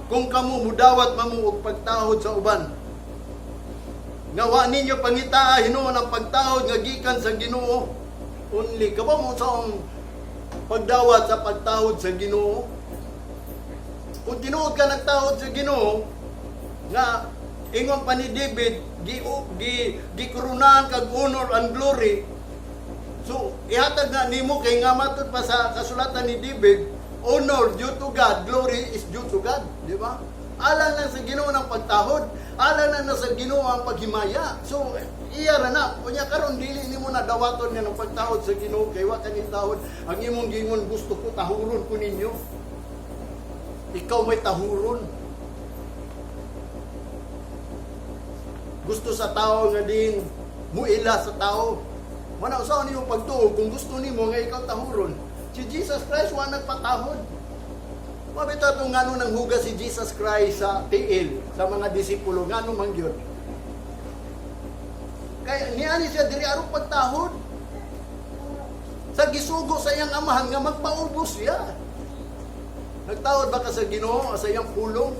kung kamo mudawat mamo og pagtahod sa uban, nga wa ninyo pangitaa hinuon ang pagtahod nga gikan sa Ginoo only. Kabaw mo sa ang pagdawat sa pagtahod sa Ginoo? Kung tinuod ka nagtahod sa Ginoo, nga ingon pa ni David, gi gi gikoronahan kag honor and glory. So ihatag na nimo kay nga matud pa sa kasulatan ni David, honor due to God, glory is due to God, di ba? Alang lang sa Ginoo ng pagtahod, alang lang na sa Ginoo ang paghimaya. So iya ra na. Unya karon dili nimo na dawaton nga ng pagtahod sa Ginoo kay wa ka tahod. Ang imong gingon, "Gusto ko tahuron ko ninyo." Ikaw may tahuron. Gusto sa tao nga din muila sa tao. Wala usaw nimo pagtuo kung gusto nimo nga ikaw tahuron. Si Jesus Christ wa nagpatahod. Mabita itong ngano nang hugas si Jesus Christ sa tiil sa mga disipulo, ngano man gyud. Kaya niani siya diri aron pagtahod. Sa gisugo sa iyang Amahan nga magpaubos siya. Nagtahod ba ka sa Ginoo sa iyang pulong?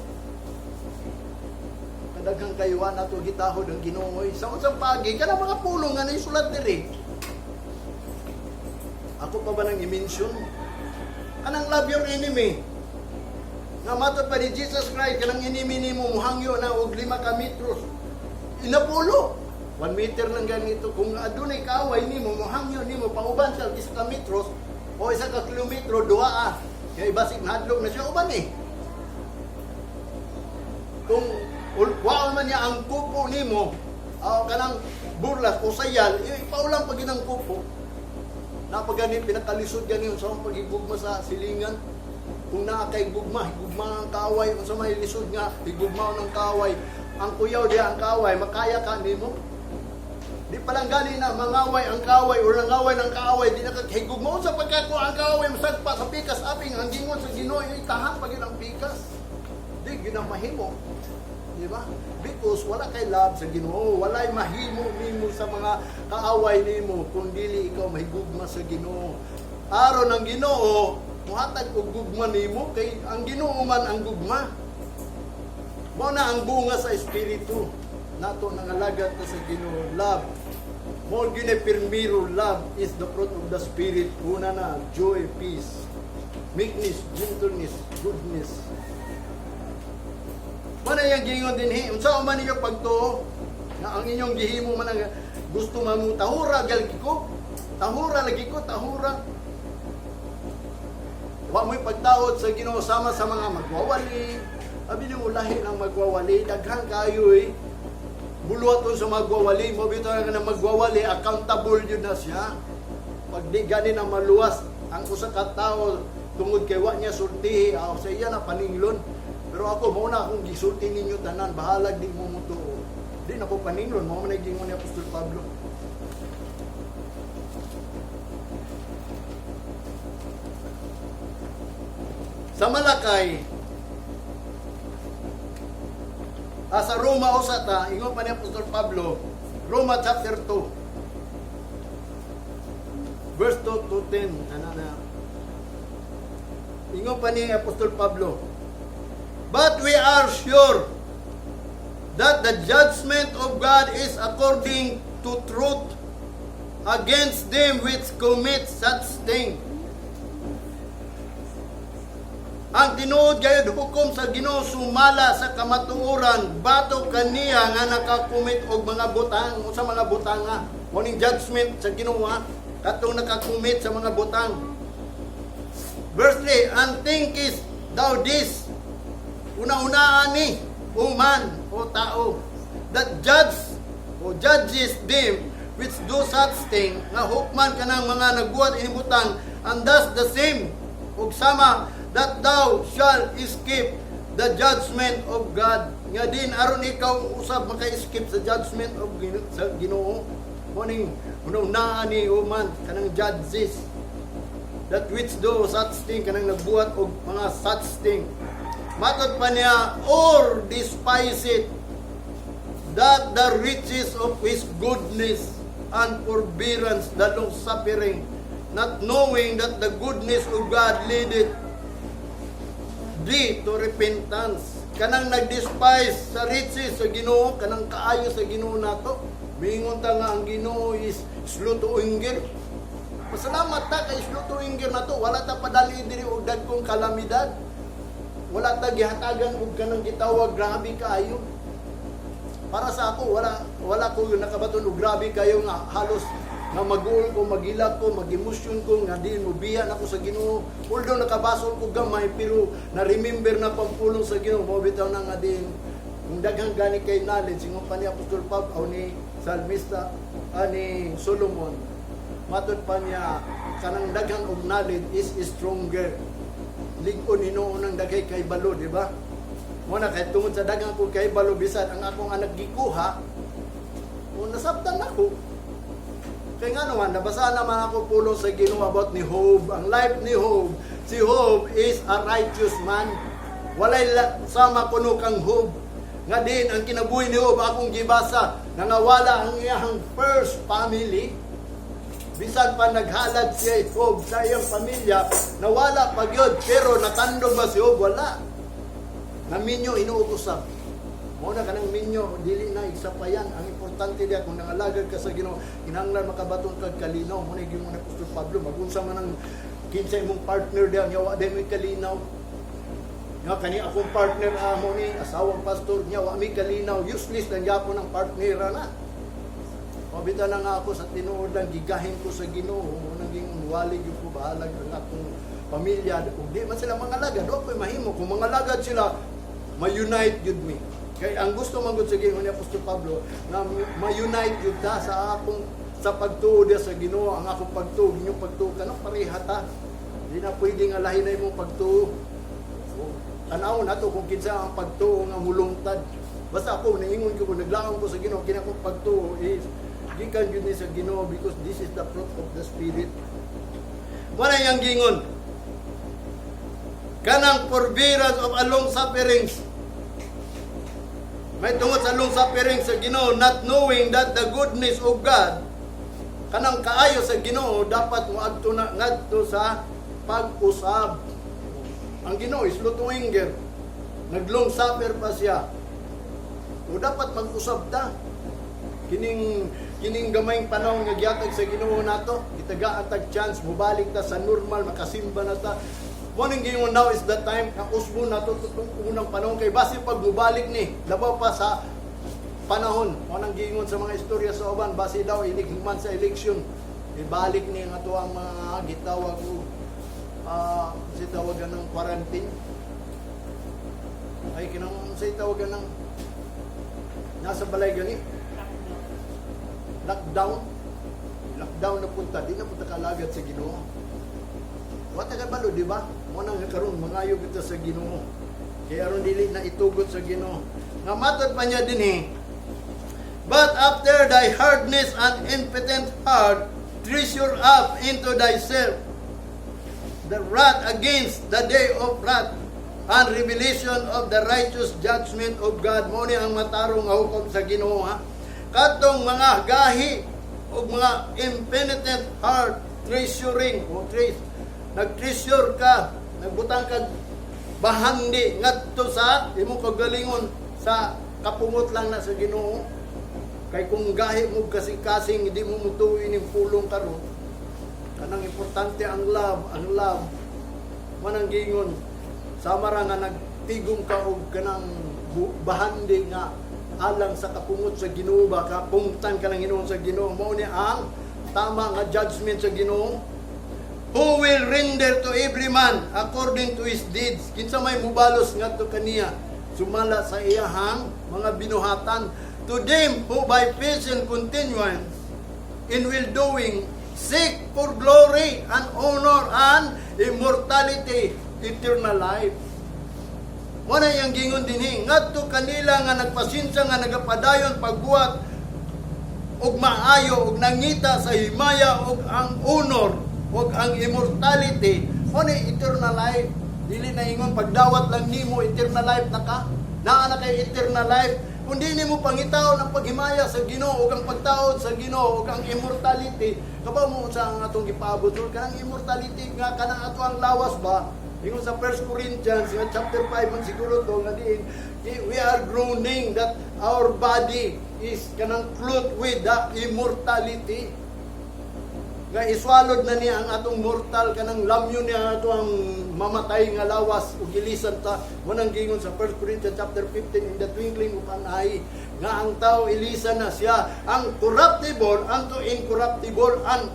Kadaghang kayuan nato gitahod ang Ginoo. Sa unsang pagi kana mga pulong nga naisulat diri. Ako pa ba nang i-mention? Kanang love your enemy. Nga matod pa ni Jesus Christ, kanang enemy nimo muhangyo na og 5 ka metros. Inapulo. 1 meter lang ganito. Kung adunay kaaway nimo, mohangyo nimo pauban siya 1 ka metros o 1 ka kilometro, duha ah. Kaya basig nahadlok na siya uban eh. Kung wa man niya ang kupo nimo, kanang burlas o sayal, ipaulang pa ang kupo. Napagani pinakalisod gani sa akong paghigugma sa silingan. Kung naa kay gugma, higugma ang kaaway, unsa may lisod nga higugma ng kaaway. Ang kuyaw diha ang kaaway, makaya ka nimo. Di pa lang gani na mangaway ang kaaway or nangaway ng kaaway, di na ka higugma sa pagkakuha ang kaaway masagpa sa pikas aping ang gingon sa Ginoo itahan pa gyud ang pikas. Di gyud ang mahimo. Di ba? Because wala kay love sa Ginoo, walay mahimo nimo sa mga kaaway nimo kung dili ikaw mahigugma sa Ginoo. Aron ang Ginoo muhatag og gugma nimo kay ang Ginoo man ang gugma. Mao na ang bunga sa espiritu nato nangalagad ta sa Ginoo, love. Mao gyud ni pirmiro, love is the fruit of the spirit. Una na joy, peace, meekness, gentleness, goodness. Mao na yung gingon dinhi. Unsa man ninyo pagtuo na ang inyong gihimo man ang gusto man mo tahura lagi ko. Tahura lagi ko, tahura. Wa mo'y pagtaod sa Ginoo sama sa mga magwawali. Abi nimo lahi ng magwawali, daghan kayo eh. Buluhaton sa magwawali, mo bitaw nga na magwawali, accountable yun na siya. Pag di gani na maluwas ang usa ka tawo tungod kay wa niya sultihi, ah, sa iya na paninglon. Pero ako mao na akong gisulti ninyo tanan, bahalag di mo mutuo. Di na ko paninglon, mao man gingon ni Apostol Pablo. Sa Malakay, sa Roma usa ta, ingon pa ni Apostol Pablo, Roma chapter 2, verse 2 to 10, ano na. Ingon pa ni Apostol Pablo, "But we are sure that the judgment of God is according to truth against them which commit such thing." Ang tinuod gayud hukom sa Ginoo sumala sa kamatuoran batok kaniya nga nakakumit og mga butang, sa mga butanga. Mo ning judgment sa Ginoo ha, katong nakakumit sa mga butang. Verse 3, "And thinkest thou this," una-unaan ni, o man, o tao, "that judge, o judges them which do such thing," nga hukman kanang mga nagbuhat ini butang, "and does the same," ug sama, "that thou shall escape the judgment of God?" Nga din aron ikaw usab maka-escape sa judgment of sa Ginoo. Mo ning una-unaan ni, o man, kanang judges that which do such thing, kanang nagbuhat og mga such thing. Matod pa niya, "Or despise it that the riches of his goodness and forbearance, the long suffering, not knowing that the goodness of God leadeth thee to repentance?" Kanang nag-despise sa riches sa Ginoo, kanang kaayo sa Ginoo nato. Mingon ta nga ang Ginoo is slow to anger. Pasalamat ta kay slow to anger nato. Wala ta padali diri og dagkong kalamidad. Wala ta gihatagan og kanang gitawag grabe kaayo. Para sa ako, wala wala ko nakabaton og grabe kayo nga halos nga maguol ko, magilak ko, mag-emosyon ko, nga di mo biya nako sa Ginoo. Although nakabasol ko gamay, pero na-remember na pampulong sa Ginoo, mo bitaw na nga din kung daghang gani kay knowledge, ingon pa ni Apostol Pablo o ni Salmista, ni Solomon, matod pa niya, kanang daghang og knowledge is stronger. Lig-on hinuon ng daghay kay balo, di ba? Mo na kay tungod sa daghang ko kay balo, bisan ang akong anak gikuha, o nasabtan ako. Kay nga naman, nabasa naman ako pulong sa Ginoo about ni Job, ang life ni Job. Si Job is a righteous man. Walay sama kuno kang Job. Nga din, ang kinabuhi ni Job, akong gibasa, nangawala ang iyang first family. Bisan pa naghalad siya Job sa iyang pamilya, nawala pa gyud, pero natandog ba si Job? Wala. Naminyo hinuot usab. Mao na kanang minyo, dili na isapayan. Ang importante diya kung nangalagad ka sa Ginoo, kinahanglan makabaton kag kalinaw. Mo na gyud ni Apostol Pablo, magunsa man ang kinsa imong partner diya, nya wa day mo'y kalinaw. Nga kani akong partner amo ni asawang pastor niya wa mi kalinaw, useless lang gyapon ang partner na. O bitaw na nga ako sa tinuod lang gigahin ko sa Ginoo, mo nang gingon wali gyud ko, bahalag ang akong pamilya. Ug di man sila mga lagad, wa ko'y mahimo. Kung mga lagad sila, ma-unite gyud mi. Kay ang gusto man gud sa Ginoo ni Apostol Pablo nga ma-unite gyud ta sa akong sa pagtuo diya sa Ginoo, ang akong pagtuo, inyong pagtuo kanang pareha ta. Di na pwedeng alahin na imong pagtuo. So, tan-awon nato kung kinsa ang pagtuo nga mulungtad. Basta ako naingon ko kung naglaom ko sa Ginoo, kini akong pagtuo is gikan gyud ni sa Ginoo because this is the fruit of the Spirit. Wala yang gingon. Kanang forbearance of a long sufferings. May tungod sa long suffering sa Ginoo, not knowing that the goodness of God, kanang kaayo sa Ginoo dapat moadto na ngadto sa pag-usab. Ang Ginoo is slow to anger. Nag-long suffer pa siya. O dapat mag-usab ta. Kining gamayng panahon nga gihatag sa Ginoo nato, gitagaan tag chance mobalik ta sa normal, makasimba na ta. Mo ning gingon, now is the time nga usbon nato itong unang panahon kay basi pag mobalik ni labaw pa sa panahon. Mo nang giingon sa mga istorya sa uban, basi daw inig human sa election, ibalik ni ang ato ang mga gitawag og si tawagan ng quarantine ay kinang say tawagan ng nasa balay gani, lockdown. Lockdown na punta, di na punta kalagad sa Ginoo. Wa ta kabalo, di ba? Mo nang karon mangayo kita sa Ginoo kaya aron dili na itugot sa Ginoo. Nga matod pa niya dinhi, "But after thy hardness and impenitent heart, treasure up into thyself the wrath against the day of wrath and revelation of the righteous judgment of God." Mo ni ang matarong nga hukom sa Ginoo, ha. Katong mga gahi ug mga impenitent heart, treasuring o trace, nag-treasure ka, nagbutang kag bahandi ngadto sa imong kagalingon sa kapungot lang na sa Ginoo. Kay kung gahi mo kasing-kasing, hindi mo mutuwi ning pulong karon. Kanang importante ang love, ang love. Manang gingon, sama ra nga nagtigom ka og kanang bahandi nga alang sa kapungot sa Ginoo ba, kapungtan ka ng Ginoo sa Ginoo. Mao ni ang tama nga judgment sa Ginoo. Who will render to every man according to his deeds. Kinsa may mubalos ngadto kaniya sumala sa iyahang mga binuhatan. To them who by patient continuance in well-doing seek for glory and honor and immortality, eternal life. Mo na iyang gingon dinhi ngadto kanila nga nagpasensya nga nagapadayon pagbuhat og maayo ug nangita sa himaya ug ang honor ug ang immortality. Mo ni eternal life. Dili na ingon pagdawat lang nimo eternal life na ka, naa na kay eternal life. Kung di nimo pangitaon ang paghimaya sa Ginoo ug ang pagtaod sa Ginoo ug ang immortality, kabaw mo sa ang atong gipaabot, kanang immortality nga kanang ato ang lawas ba. Ingon sa 1 Corinthians nga chapter 5 man siguro to nga diin we are groaning that our body is kanang clothed with the immortality, nga iswalod na niya ang atong mortal, kanang lamyo niya ang ato ang mamatay nga lawas ug gilisan ta. Mo nang gingon sa 1 Corinthians chapter 15, in the twinkling of an eye, nga ang tao ilisan na siya, ang corruptible unto incorruptible and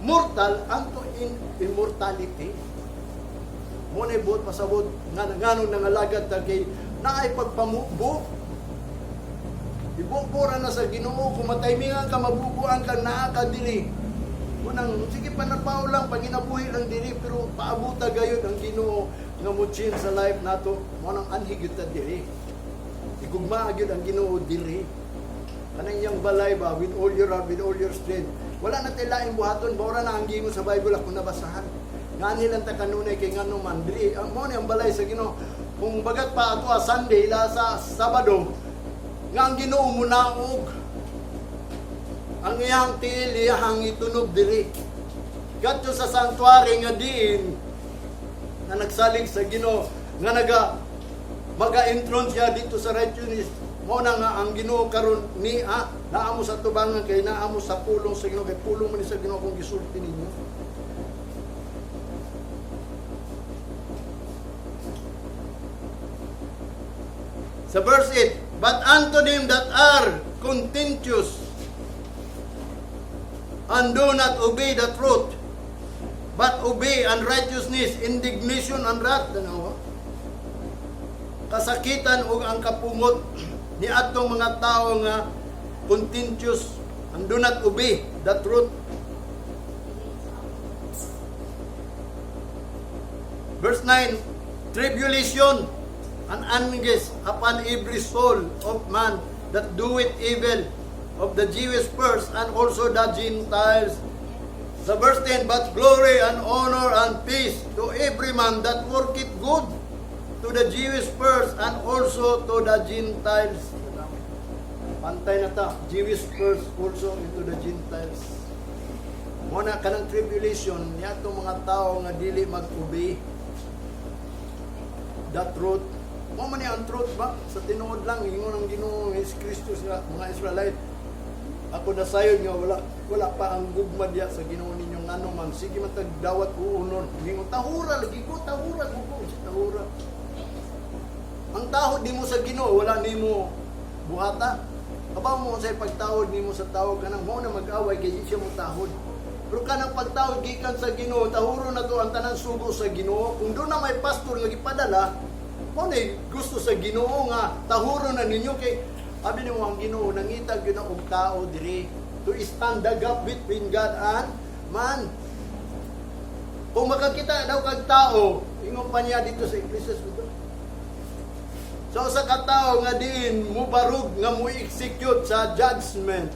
mortal unto in immortality. Mo na buot pasabot nga nganong nangalagad ta kay naay pagpamubo. Ibubo ra na sa Ginoo. Kung mataymingan ka, mabubuan ka, naa ka dili. Unang sige panarpaw lang panginabuhi lang diri, pero paabuta gayud ang Ginoo nga mo change sa life nato. Mo nang anhi gyud ta diri. Igugma gyud ang Ginoo diri. Kanang iyang balay ba, with all your heart, with all your strength. Wala na tay laing buhaton, baura na ang gingon sa Bible ako nabasahan. Nga lang ta kanunay kay ngano man diri ang mo ni ang balay sa Ginoo. Kung bagat pa ato a Sunday la sa Sabado nga ang Ginoo munaog, ang iyang tiil iyang itunob diri. Kadto sa sanctuary nga diin na nagsalig sa Ginoo nga naga maga-enthrone siya dito sa righteousness. Mo na nga ang Ginoo karon ni naa mo sa tubangan kay naa mo sa pulong sa Ginoo, kay pulong man ni sa Ginoo kung gisulti ninyo. Sa verse 8, "But unto them that are contentious And do not obey the truth, but obey unrighteousness, indignation and wrath. Tanawa. Kasakitan ug ang kapungot ni atong mga tao nga contentious and do not obey the truth. Verse 9, tribulation and anguish upon every soul of man that doeth evil, of the Jewish first and also the Gentiles. Sa verse 10, but glory and honor and peace to every man that worketh good, to the Jewish first and also to the Gentiles. Pantay na ta, Jewish first also into the Gentiles. Mao na kanang tribulation niya mga tao nga dili mag-obey the truth. Mao man ni ang truth ba? Sa tinuod lang, ingon ang Ginoo Hesus Kristo sa mga Israelite. Ako nasayod nga wala wala pa ang gugma diya sa Ginoo ninyo, ngano man sige man tag dawat o honor. Ingon, tahura lagi ko, tahura ko ko, tahura. Ang tahod nimo sa Ginoo wala nimo buhata. Kabaw mo sa pagtahod nimo sa tao, kanang mao na mag-away kay di siya mo tahod. Pero kanang pagtahod gikan sa Ginoo, tahuro na to ang tanan sugo sa Ginoo. Kung doon na may pastor nga gipadala, mao na gusto sa Ginoo nga tahuro na ninyo kay abi nimo ang Ginoo nangita gyud na og tao diri to stand the gap between God and man. Kung makakita daw kag tao, ingon pa niya dito sa Ecclesiastes. So sa katao nga diin mo barug nga mo execute sa judgment,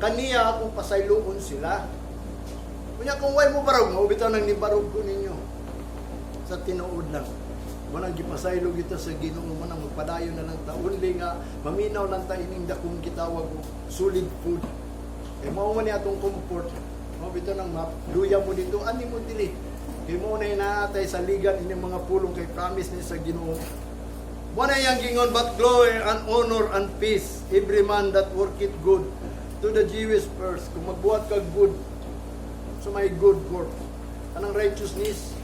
kaniya akong pasayloon sila. Kunya kung way mo barog, mao bitaw nang nibarog ko ninyo. Sa tinuod lang. Mao nang gipasaylo kita sa Ginoo, mao nang magpadayon na lang ta, only nga maminaw lang ta ining dakong gitawag og solid food. Kay mao man ni atong comfort. Mao bitaw nang luya mo dito, ani mo dili. Kay mao na inaatay sa ligan ining mga pulong kay promise ni sa Ginoo. Mao na iyang gingon, but glory and honor and peace, every man that worketh good, to the Jewish first. Kung magbuhat kag good, so may good work. Anong righteousness?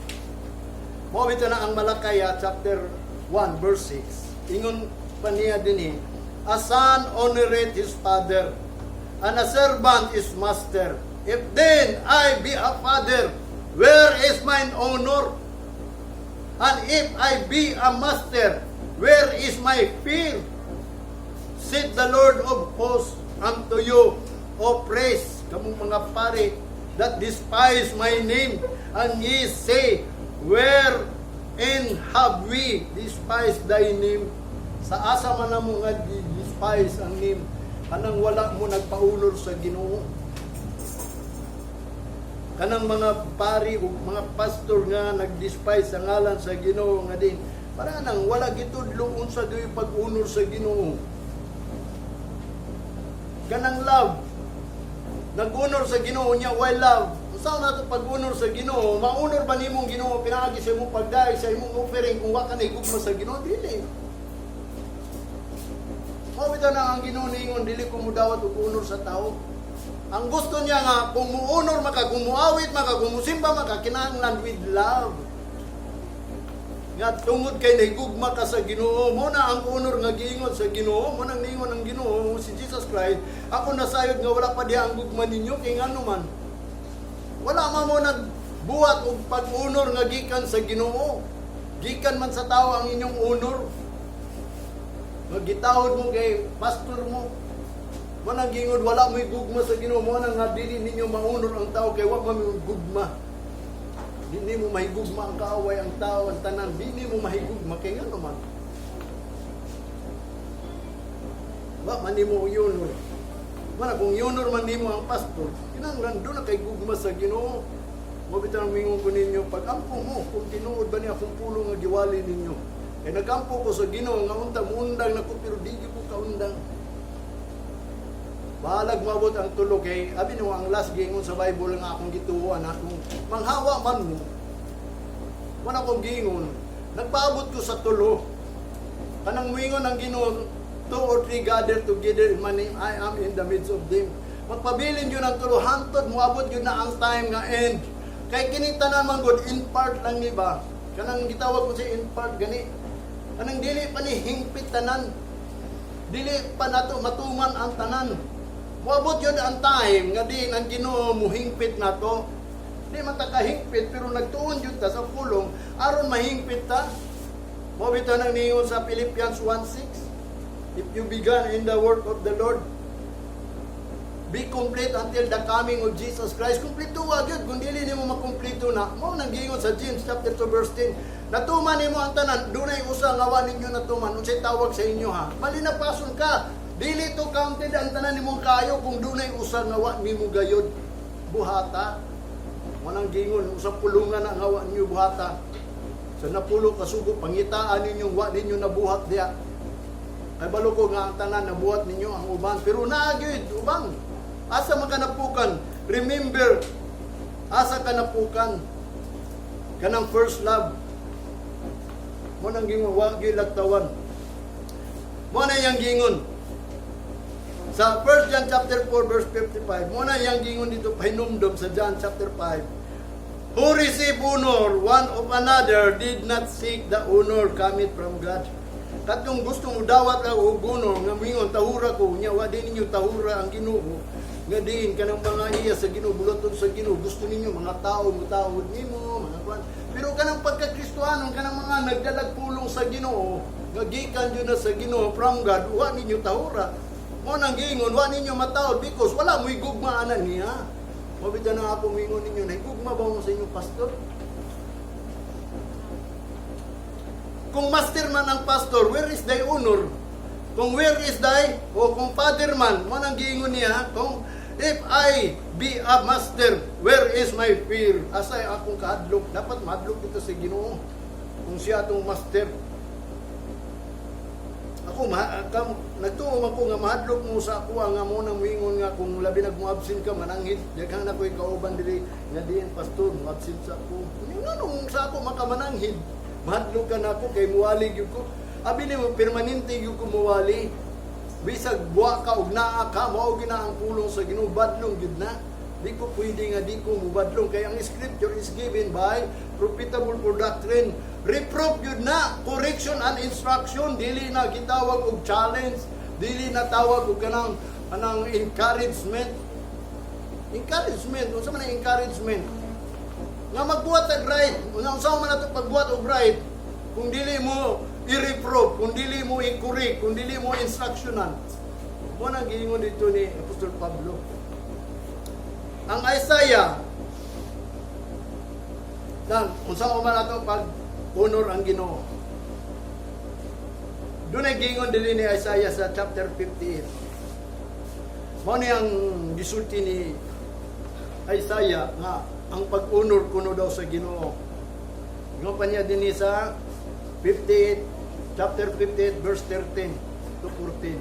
Mao bitaw na ang Malakaya chapter 1 verse 6. Ingon pa niya dinhi, "A son honoreth his father, and a servant his master. If then I be a father, where is mine honor? And if I be a master, where is my fear? Said the Lord of hosts unto you, O priests," kamong mga pare, "that despise my name, and ye say, Wherein have we despised thy name?" Sa asa man namo nga despise ang name? Kanang wala mo nagpaunor sa Ginoo. Kanang mga pari o mga pastor nga nag-despise sa ngalan sa Ginoo nga din. Para nang wala gitudlo unsa doy pag-unor sa Ginoo. Kanang love. Nag-unor sa Ginoo niya why love. Unsa na to pag-unor sa Ginoo? Maunor ba nimong Ginoo pinaagi sa imong pagdayeg, sa imong offering, kung wa ka nahigugma sa Ginoo? Dili. Mao bitaw na ang Ginoo niingon, dili ko mudawat og unor sa tao. Ang gusto niya nga kung muunor maka, kung muawit maka, kung musimba maka, kinahanglan with love. Nga tungod kay nahigugma ka sa Ginoo, mao na ang honor nga giingon sa Ginoo, mao nang niingon ang Ginoo si Jesus Christ, "Ako nasayod nga wala pa diha ang gugma ninyo," kay ngano man wala man mo nagbuhat og pag-unor nga gikan sa Ginoo. Gikan man sa tao ang inyong honor. Nga gitahod mo kay pastor mo. Mao nang giingon wala mo'y gugma sa Ginoo, mao nang nga dili ninyo maunor ang tao kay wa man mo'y gugma. Dili mo mahigugma ang kaaway, ang tao, ang tanan. Dili mo mahigugma kay ngano man. Wa man nimo yunor. Mana kung yunor man nimo ang pastor, kinahanglan doon na kay gugma sa Ginoo. Mao bitaw ang mingon ko ninyo, pag ampo mo, kung tinuod ba niya akong pulong nga giwali ninyo. Eh nagampo ko sa Ginoo nga unta muundang nako, pero di gyud ko kaundang. Bahalag mabot ang tulo kay abi nimo ang last giingon sa Bible nga akong gituoan, akong manghawa man mo. Wala akong giingon. Nagpaabot ko sa tulo. Kanang muingon ang Ginoo, "Two or three gather together in my name, I am in the midst of them." Magpabilin yun ang tulo, hantod moabot yun na ang time nga end. Kay kini tanan man gud in part lang ni ba? Kanang gitawag ko si in part gani. Kanang dili pa ni hingpit tanan. Dili pa nato matuman ang tanan. Moabot gyud ang time nga diin ang Ginoo muhingpit nato. Di man ta kahingpit, pero nagtuon gyud ta sa pulong aron mahingpit ta. Mao bitaw nang niingon sa Philippians 1:6. "If you began in the work of the Lord, be complete until the coming of Jesus Christ." Kumpleto wa gyud kung dili nimo makumpleto na. Mao nang giingon sa James chapter 2 verse 10. Natuman nimo ang tanan, dunay usa nga wa ninyo natuman, unsay tawag sa inyo, ha? Malinapason ka. Dili to counted ang tanan nimong kayo kung dunay usa nga wa nimo gayod buhata. Mao nang giingon usa pulungan na nga wa ninyo buhata. Sa 10 ka sugo, pangitaan ninyo wa ninyo nabuhat diya. Kay balo ko nga ang tanan nabuhat ninyo ang uban, pero naa gyud uban. Asa man ka napukan? Remember, asa ka napukan? Kanang first love. Mao nang gingon, wa gyud lagtawan. Mao na iyang gingon. Sa 1 John chapter 4 verse 55, mao na iyang gingon dito pahinumdom sa John chapter 5. "Who receive honor one of another did not seek the honor cometh from God." Katong gusto mo dawat ka og honor nga mingon tahura ko nya wa din ninyo tahura ang Ginoo, nga diin kanang mga iya sa Ginoo, buluton sa Ginoo, gusto ninyo mga tao motahod nimo mga kwan, pero kanang pagka-Kristohanon, kanang mga nagdalag pulong sa Ginoo nga gikan jud na sa Ginoo, from God, wa ninyo tahura. Mao nang giingon wa ninyo matahod because wala mo'y gugma ana niya. Mao bitaw na ako mingon ninyo, nahigugma ba mo sa inyong pastor? Kung master man ang pastor, where is thy honor? Kung where is thy, o kung father man, mao nang giingon niya, kung "If I be a master, where is my fear?" Asay akong kahadlok? Dapat mahadlok ito sa Ginoo. Kung siya atong master. Ako, nagtuo man ko nga mahadlok mo sa ako nga mo nang moingon nga kung labi nag mo absent ka, mananghid. Daghan na ko'y kauban diri nga diin, "Pastor, mo absent sa ako." Nganong sa ako makamananghid? Mahadlok ka na ako kay muwali gyud ko. Abi nimo permanente gyud ko muwali. Bisag buwa ka og naa ka, mao gyud na ang pulong sa Ginoo, badlong gyud na. Di ko pwede nga di ko mubadlong kay ang scripture is given by profitable for doctrine. Reproof gyud na, correction and instruction, dili na gitawag og challenge, dili na tawag og kanang anang encouragement. Encouragement, unsa man ang encouragement? Nga magbuhat og right, unsa man ato pagbuhat og right kung dili mo i-reprove, kung dili mo i-correct, kung dili mo instructionan? Mao nang giingon dito ni Apostol Pablo. Ang Isaiah nang unsa man ato pag honor ang Ginoo. Dunay giingon dili ni Isaiah sa chapter 58. Mao ni ang gisulti ni Isaiah nga ang pag-honor kuno daw sa Ginoo. Ingon pa niya dinhi sa 58, chapter 58 verse 13 to 14.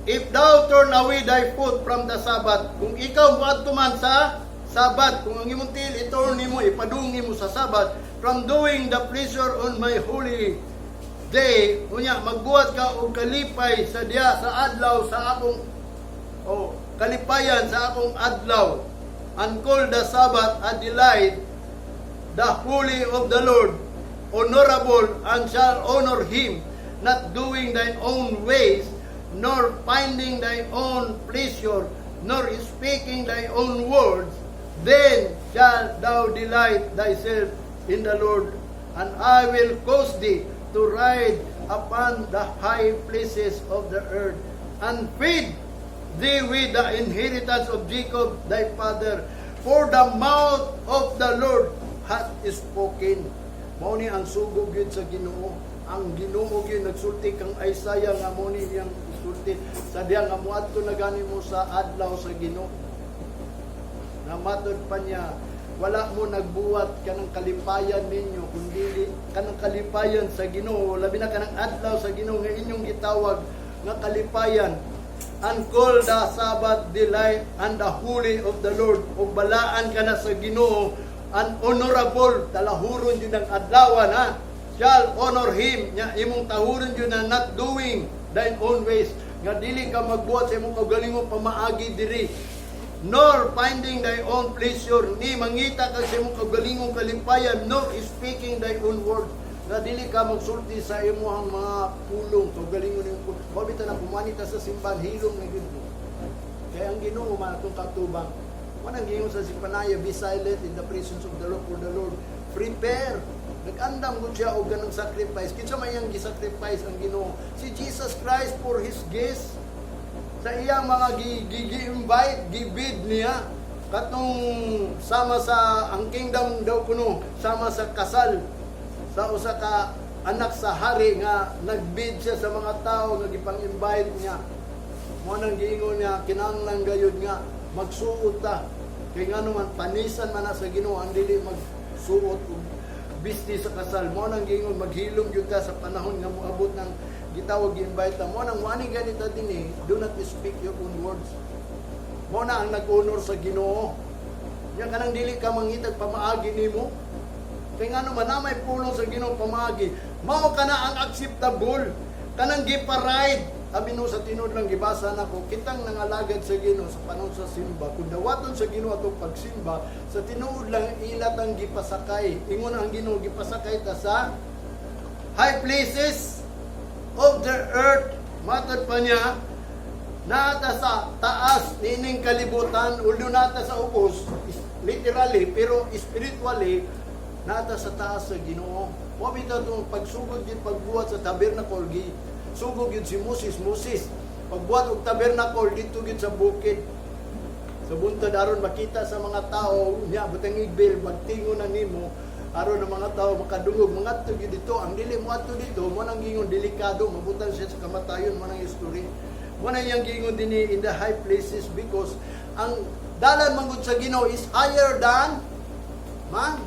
"If thou turn away thy foot from the Sabbath," kung ikaw moadto man sa Sabbath, kung ang imong tiil i-turn nimo, ipadung nimo sa Sabbath, "from doing the pleasure on my holy day," unya magbuhat ka og kalipay sa diya sa adlaw sa akong, oh, kalipayan sa akong adlaw, "and call the Sabbath a delight, the holy of the Lord honorable, and shall honor him, not doing thine own ways, nor finding thy own pleasure, nor speaking thy own words, then shalt thou delight thyself in the Lord, and I will cause thee to ride upon the high places of the earth, and feed thee with the inheritance of Jacob thy father, for the mouth of the Lord hath spoken." Mao ni ang sugo gyud sa Ginoo. Ang Ginoo gyud nagsulti kang Isaiah nga mo ni iyang isulti sa diya nga moadto na gani mo sa adlaw sa Ginoo. Na matod pa niya, wala mo nagbuhat kanang kalipayan ninyo kundi kanang kalipayan sa Ginoo, labi na kanang adlaw sa Ginoo nga inyong gitawag nga kalipayan, "and call the Sabbath delight and the holy of the Lord," ug balaan ka na sa Ginoo, "and honorable," talahuron yun ang adlawan, ha, "shall honor him," nya imong tahuron yun na, "not doing thine own ways," nga dili ka magbuhat sa imong kaugalingong pamaagi diri, "nor finding thy own pleasure," ni mangita ka sa imong kaugalingong kalipayan, "nor speaking thy own word," nga dili ka magsulti sa imong mga pulong, kaugalingon nimong pulong. Mao bitaw na kumani ta sa simbahan, hilom na gyud mo. Kay ang Ginoo man atong katubang. Manang giingon sa Zephaniah, "Be silent in the presence of the Lord, for the Lord prepare." Nag-andam gud siya og ganang sacrifice. Kinsa man iyang gisacrifice ang Ginoo? Si Jesus Christ for His guests. Sa iyang mga gi-invite, gibid niya. Katong sama sa ang kingdom daw kuno, sama sa kasal sa usa ka anak sa hari nga nagbid siya sa mga tao nga gipang-invite niya. Mo nang giingon niya, kinahanglan gayud nga magsuot ta. Kay ngano man, panisan man na sa Ginoo ang dili magsuot og bisti sa kasal. Mo nang giingon, maghilom gyud ta sa panahon nga moabot ng gitawag, gi-invite ta. Mo nang wani ganita dinhi, do not speak your own words. Mo na ang nag-honor sa Ginoo. Nya kanang dili ka mangitag pamaagi nimo. Kay ngano man, na may pulong sa Ginoo, pamaagi. Mao kana ang acceptable. Kanang giparide. Abi no, sa tinuod lang, gibasa nako, kitang nangalagad sa Ginoo sa panahon sa simba, kung dawaton sa Ginoo atong pagsimba, sa tinuod lang, ila tang gipasakay. Ingon ang Ginoo, gipasakay ta sa high places of the earth. Matod pa niya, naata sa taas nining kalibutan, although naata sa ubos, literally, pero spiritually, naata sa taas sa Ginoo. Wa bitaw tong pagsugod gid pagbuhat sa tabernacle, gi sugod gid si Moses, "Moses, pagbuhat og tabernacle dito gid sa bukid." Sa buntad aron makita sa mga tao niya, butang igbil, magtingo na nimo aron ang mga tao makadungog mangadto gyud dito. Ang dili mo adto dito, mo nang gingon delikado, mabutan siya sa kamatayon. Mo nang history. Mo nang iyang giingon dinhi, in the high places, because ang dalan man gud sa Ginoo is higher than man.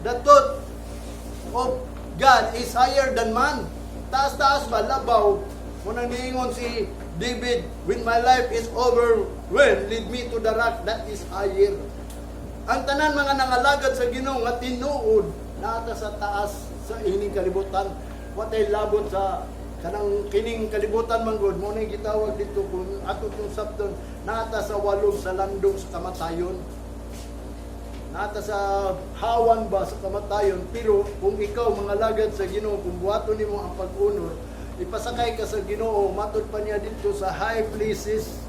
The thought of God is higher than man. Taas-taas ba, labaw. Mo nang niingon si David, "When my life is over, when lead me to the rock that is higher." Ang tanan mga nangalagad sa Ginoo nga tinuod, naata sa taas sa ining kalibutan. Watay labot sa kanang kining kalibutan man gud. Mo na gitawag dito, kung ato tong sabton, naata sa walog sa landong sa kamatayon, naata sa hawan ba sa kamatayon. Pero kung ikaw mga lagad sa Ginoo, kung buhaton nimo ang pag-unor, ipasakay ka sa Ginoo. Matod pa niya dito, sa high places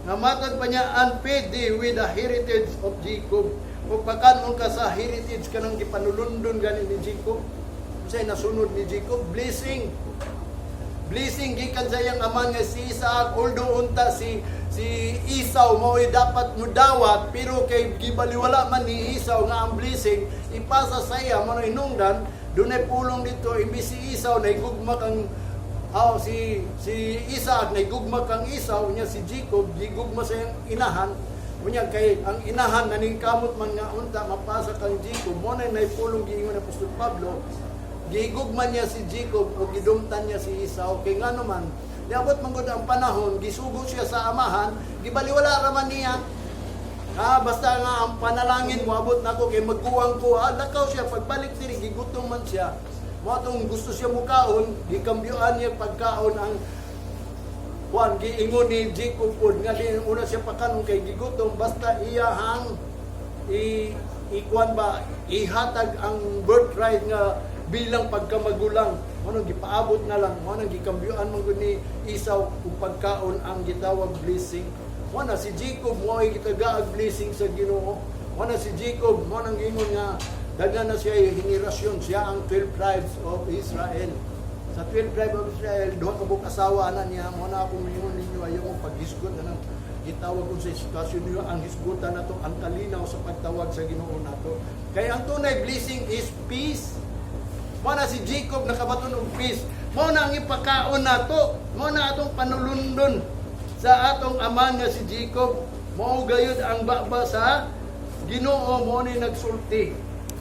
nga matod pa niya, "And feed thee with the heritage of Jacob." Ug pakanon ka sa heritage, kanang gipanulundon gani ni Jacob. Unsay nasunod ni Jacob? Blessing, blessing gikan sa iyang ama nga si Isaac. Although unta si si Esau mao'y dapat mudawat, pero kay gibaliwala man ni Esau nga ang blessing ipasa sa iya, mo hinungdan dunay pulong dito, imbis si Esau naigugma kang oh, si si Isaac naigugma kang Esau niya, si Jacob gigugma sa iyang inahan. Unya kay ang inahan naningkamot man nga unta mapasa kang Jacob. Mo na naipulong, giingon ni Apostol Pablo, gigugma niya si Jacob o gidumtan niya si Esau. Kay ngano man, niabot man gud ang panahon, gisugo siya sa amahan, gibaliwala ra man niya. Ah, basta nga ang panalangin mo abot nako kay magkuwang ko. Ah, lakaw siya. Pagbalik diri, gigutom man siya. Mo atong gusto siya mukaon, gikambyuan niya pagkaon ang Juan, giingon ni Jacob pod nga di una siya pakanon kay gigutom, basta iyahang i ikuan ba, ihatag ang birthright nga bilang pagkamagulang. Mo gipaabot na lang. Mo nang gikambyuan man gud ni Esau ug pagkaon ang gitawag blessing. Mo na si Jacob mo ay gitagaag blessing sa Ginoo. Mo na si Jacob, mo nang giingon nga daghan na siya henerasyon. Siya ang 12 tribes of Israel. Sa 12 tribe of Israel, duha ka buok asawa ana niya. Mo na akong mingon ninyo, ayaw mo paghisgot na ng gitawag kung sa sitwasyon niyo ang hisgutan nato ang kalinaw sa pagtawag sa Ginoo nato. Kay ang tunay blessing is peace. Mo na si Jacob nakabaton og peace. Mo na ang ipakaon nato. Mo na atong panulundon sa atong ama nga si Jacob. Mao gayud ang baba sa Ginoo, mo ni nagsulti.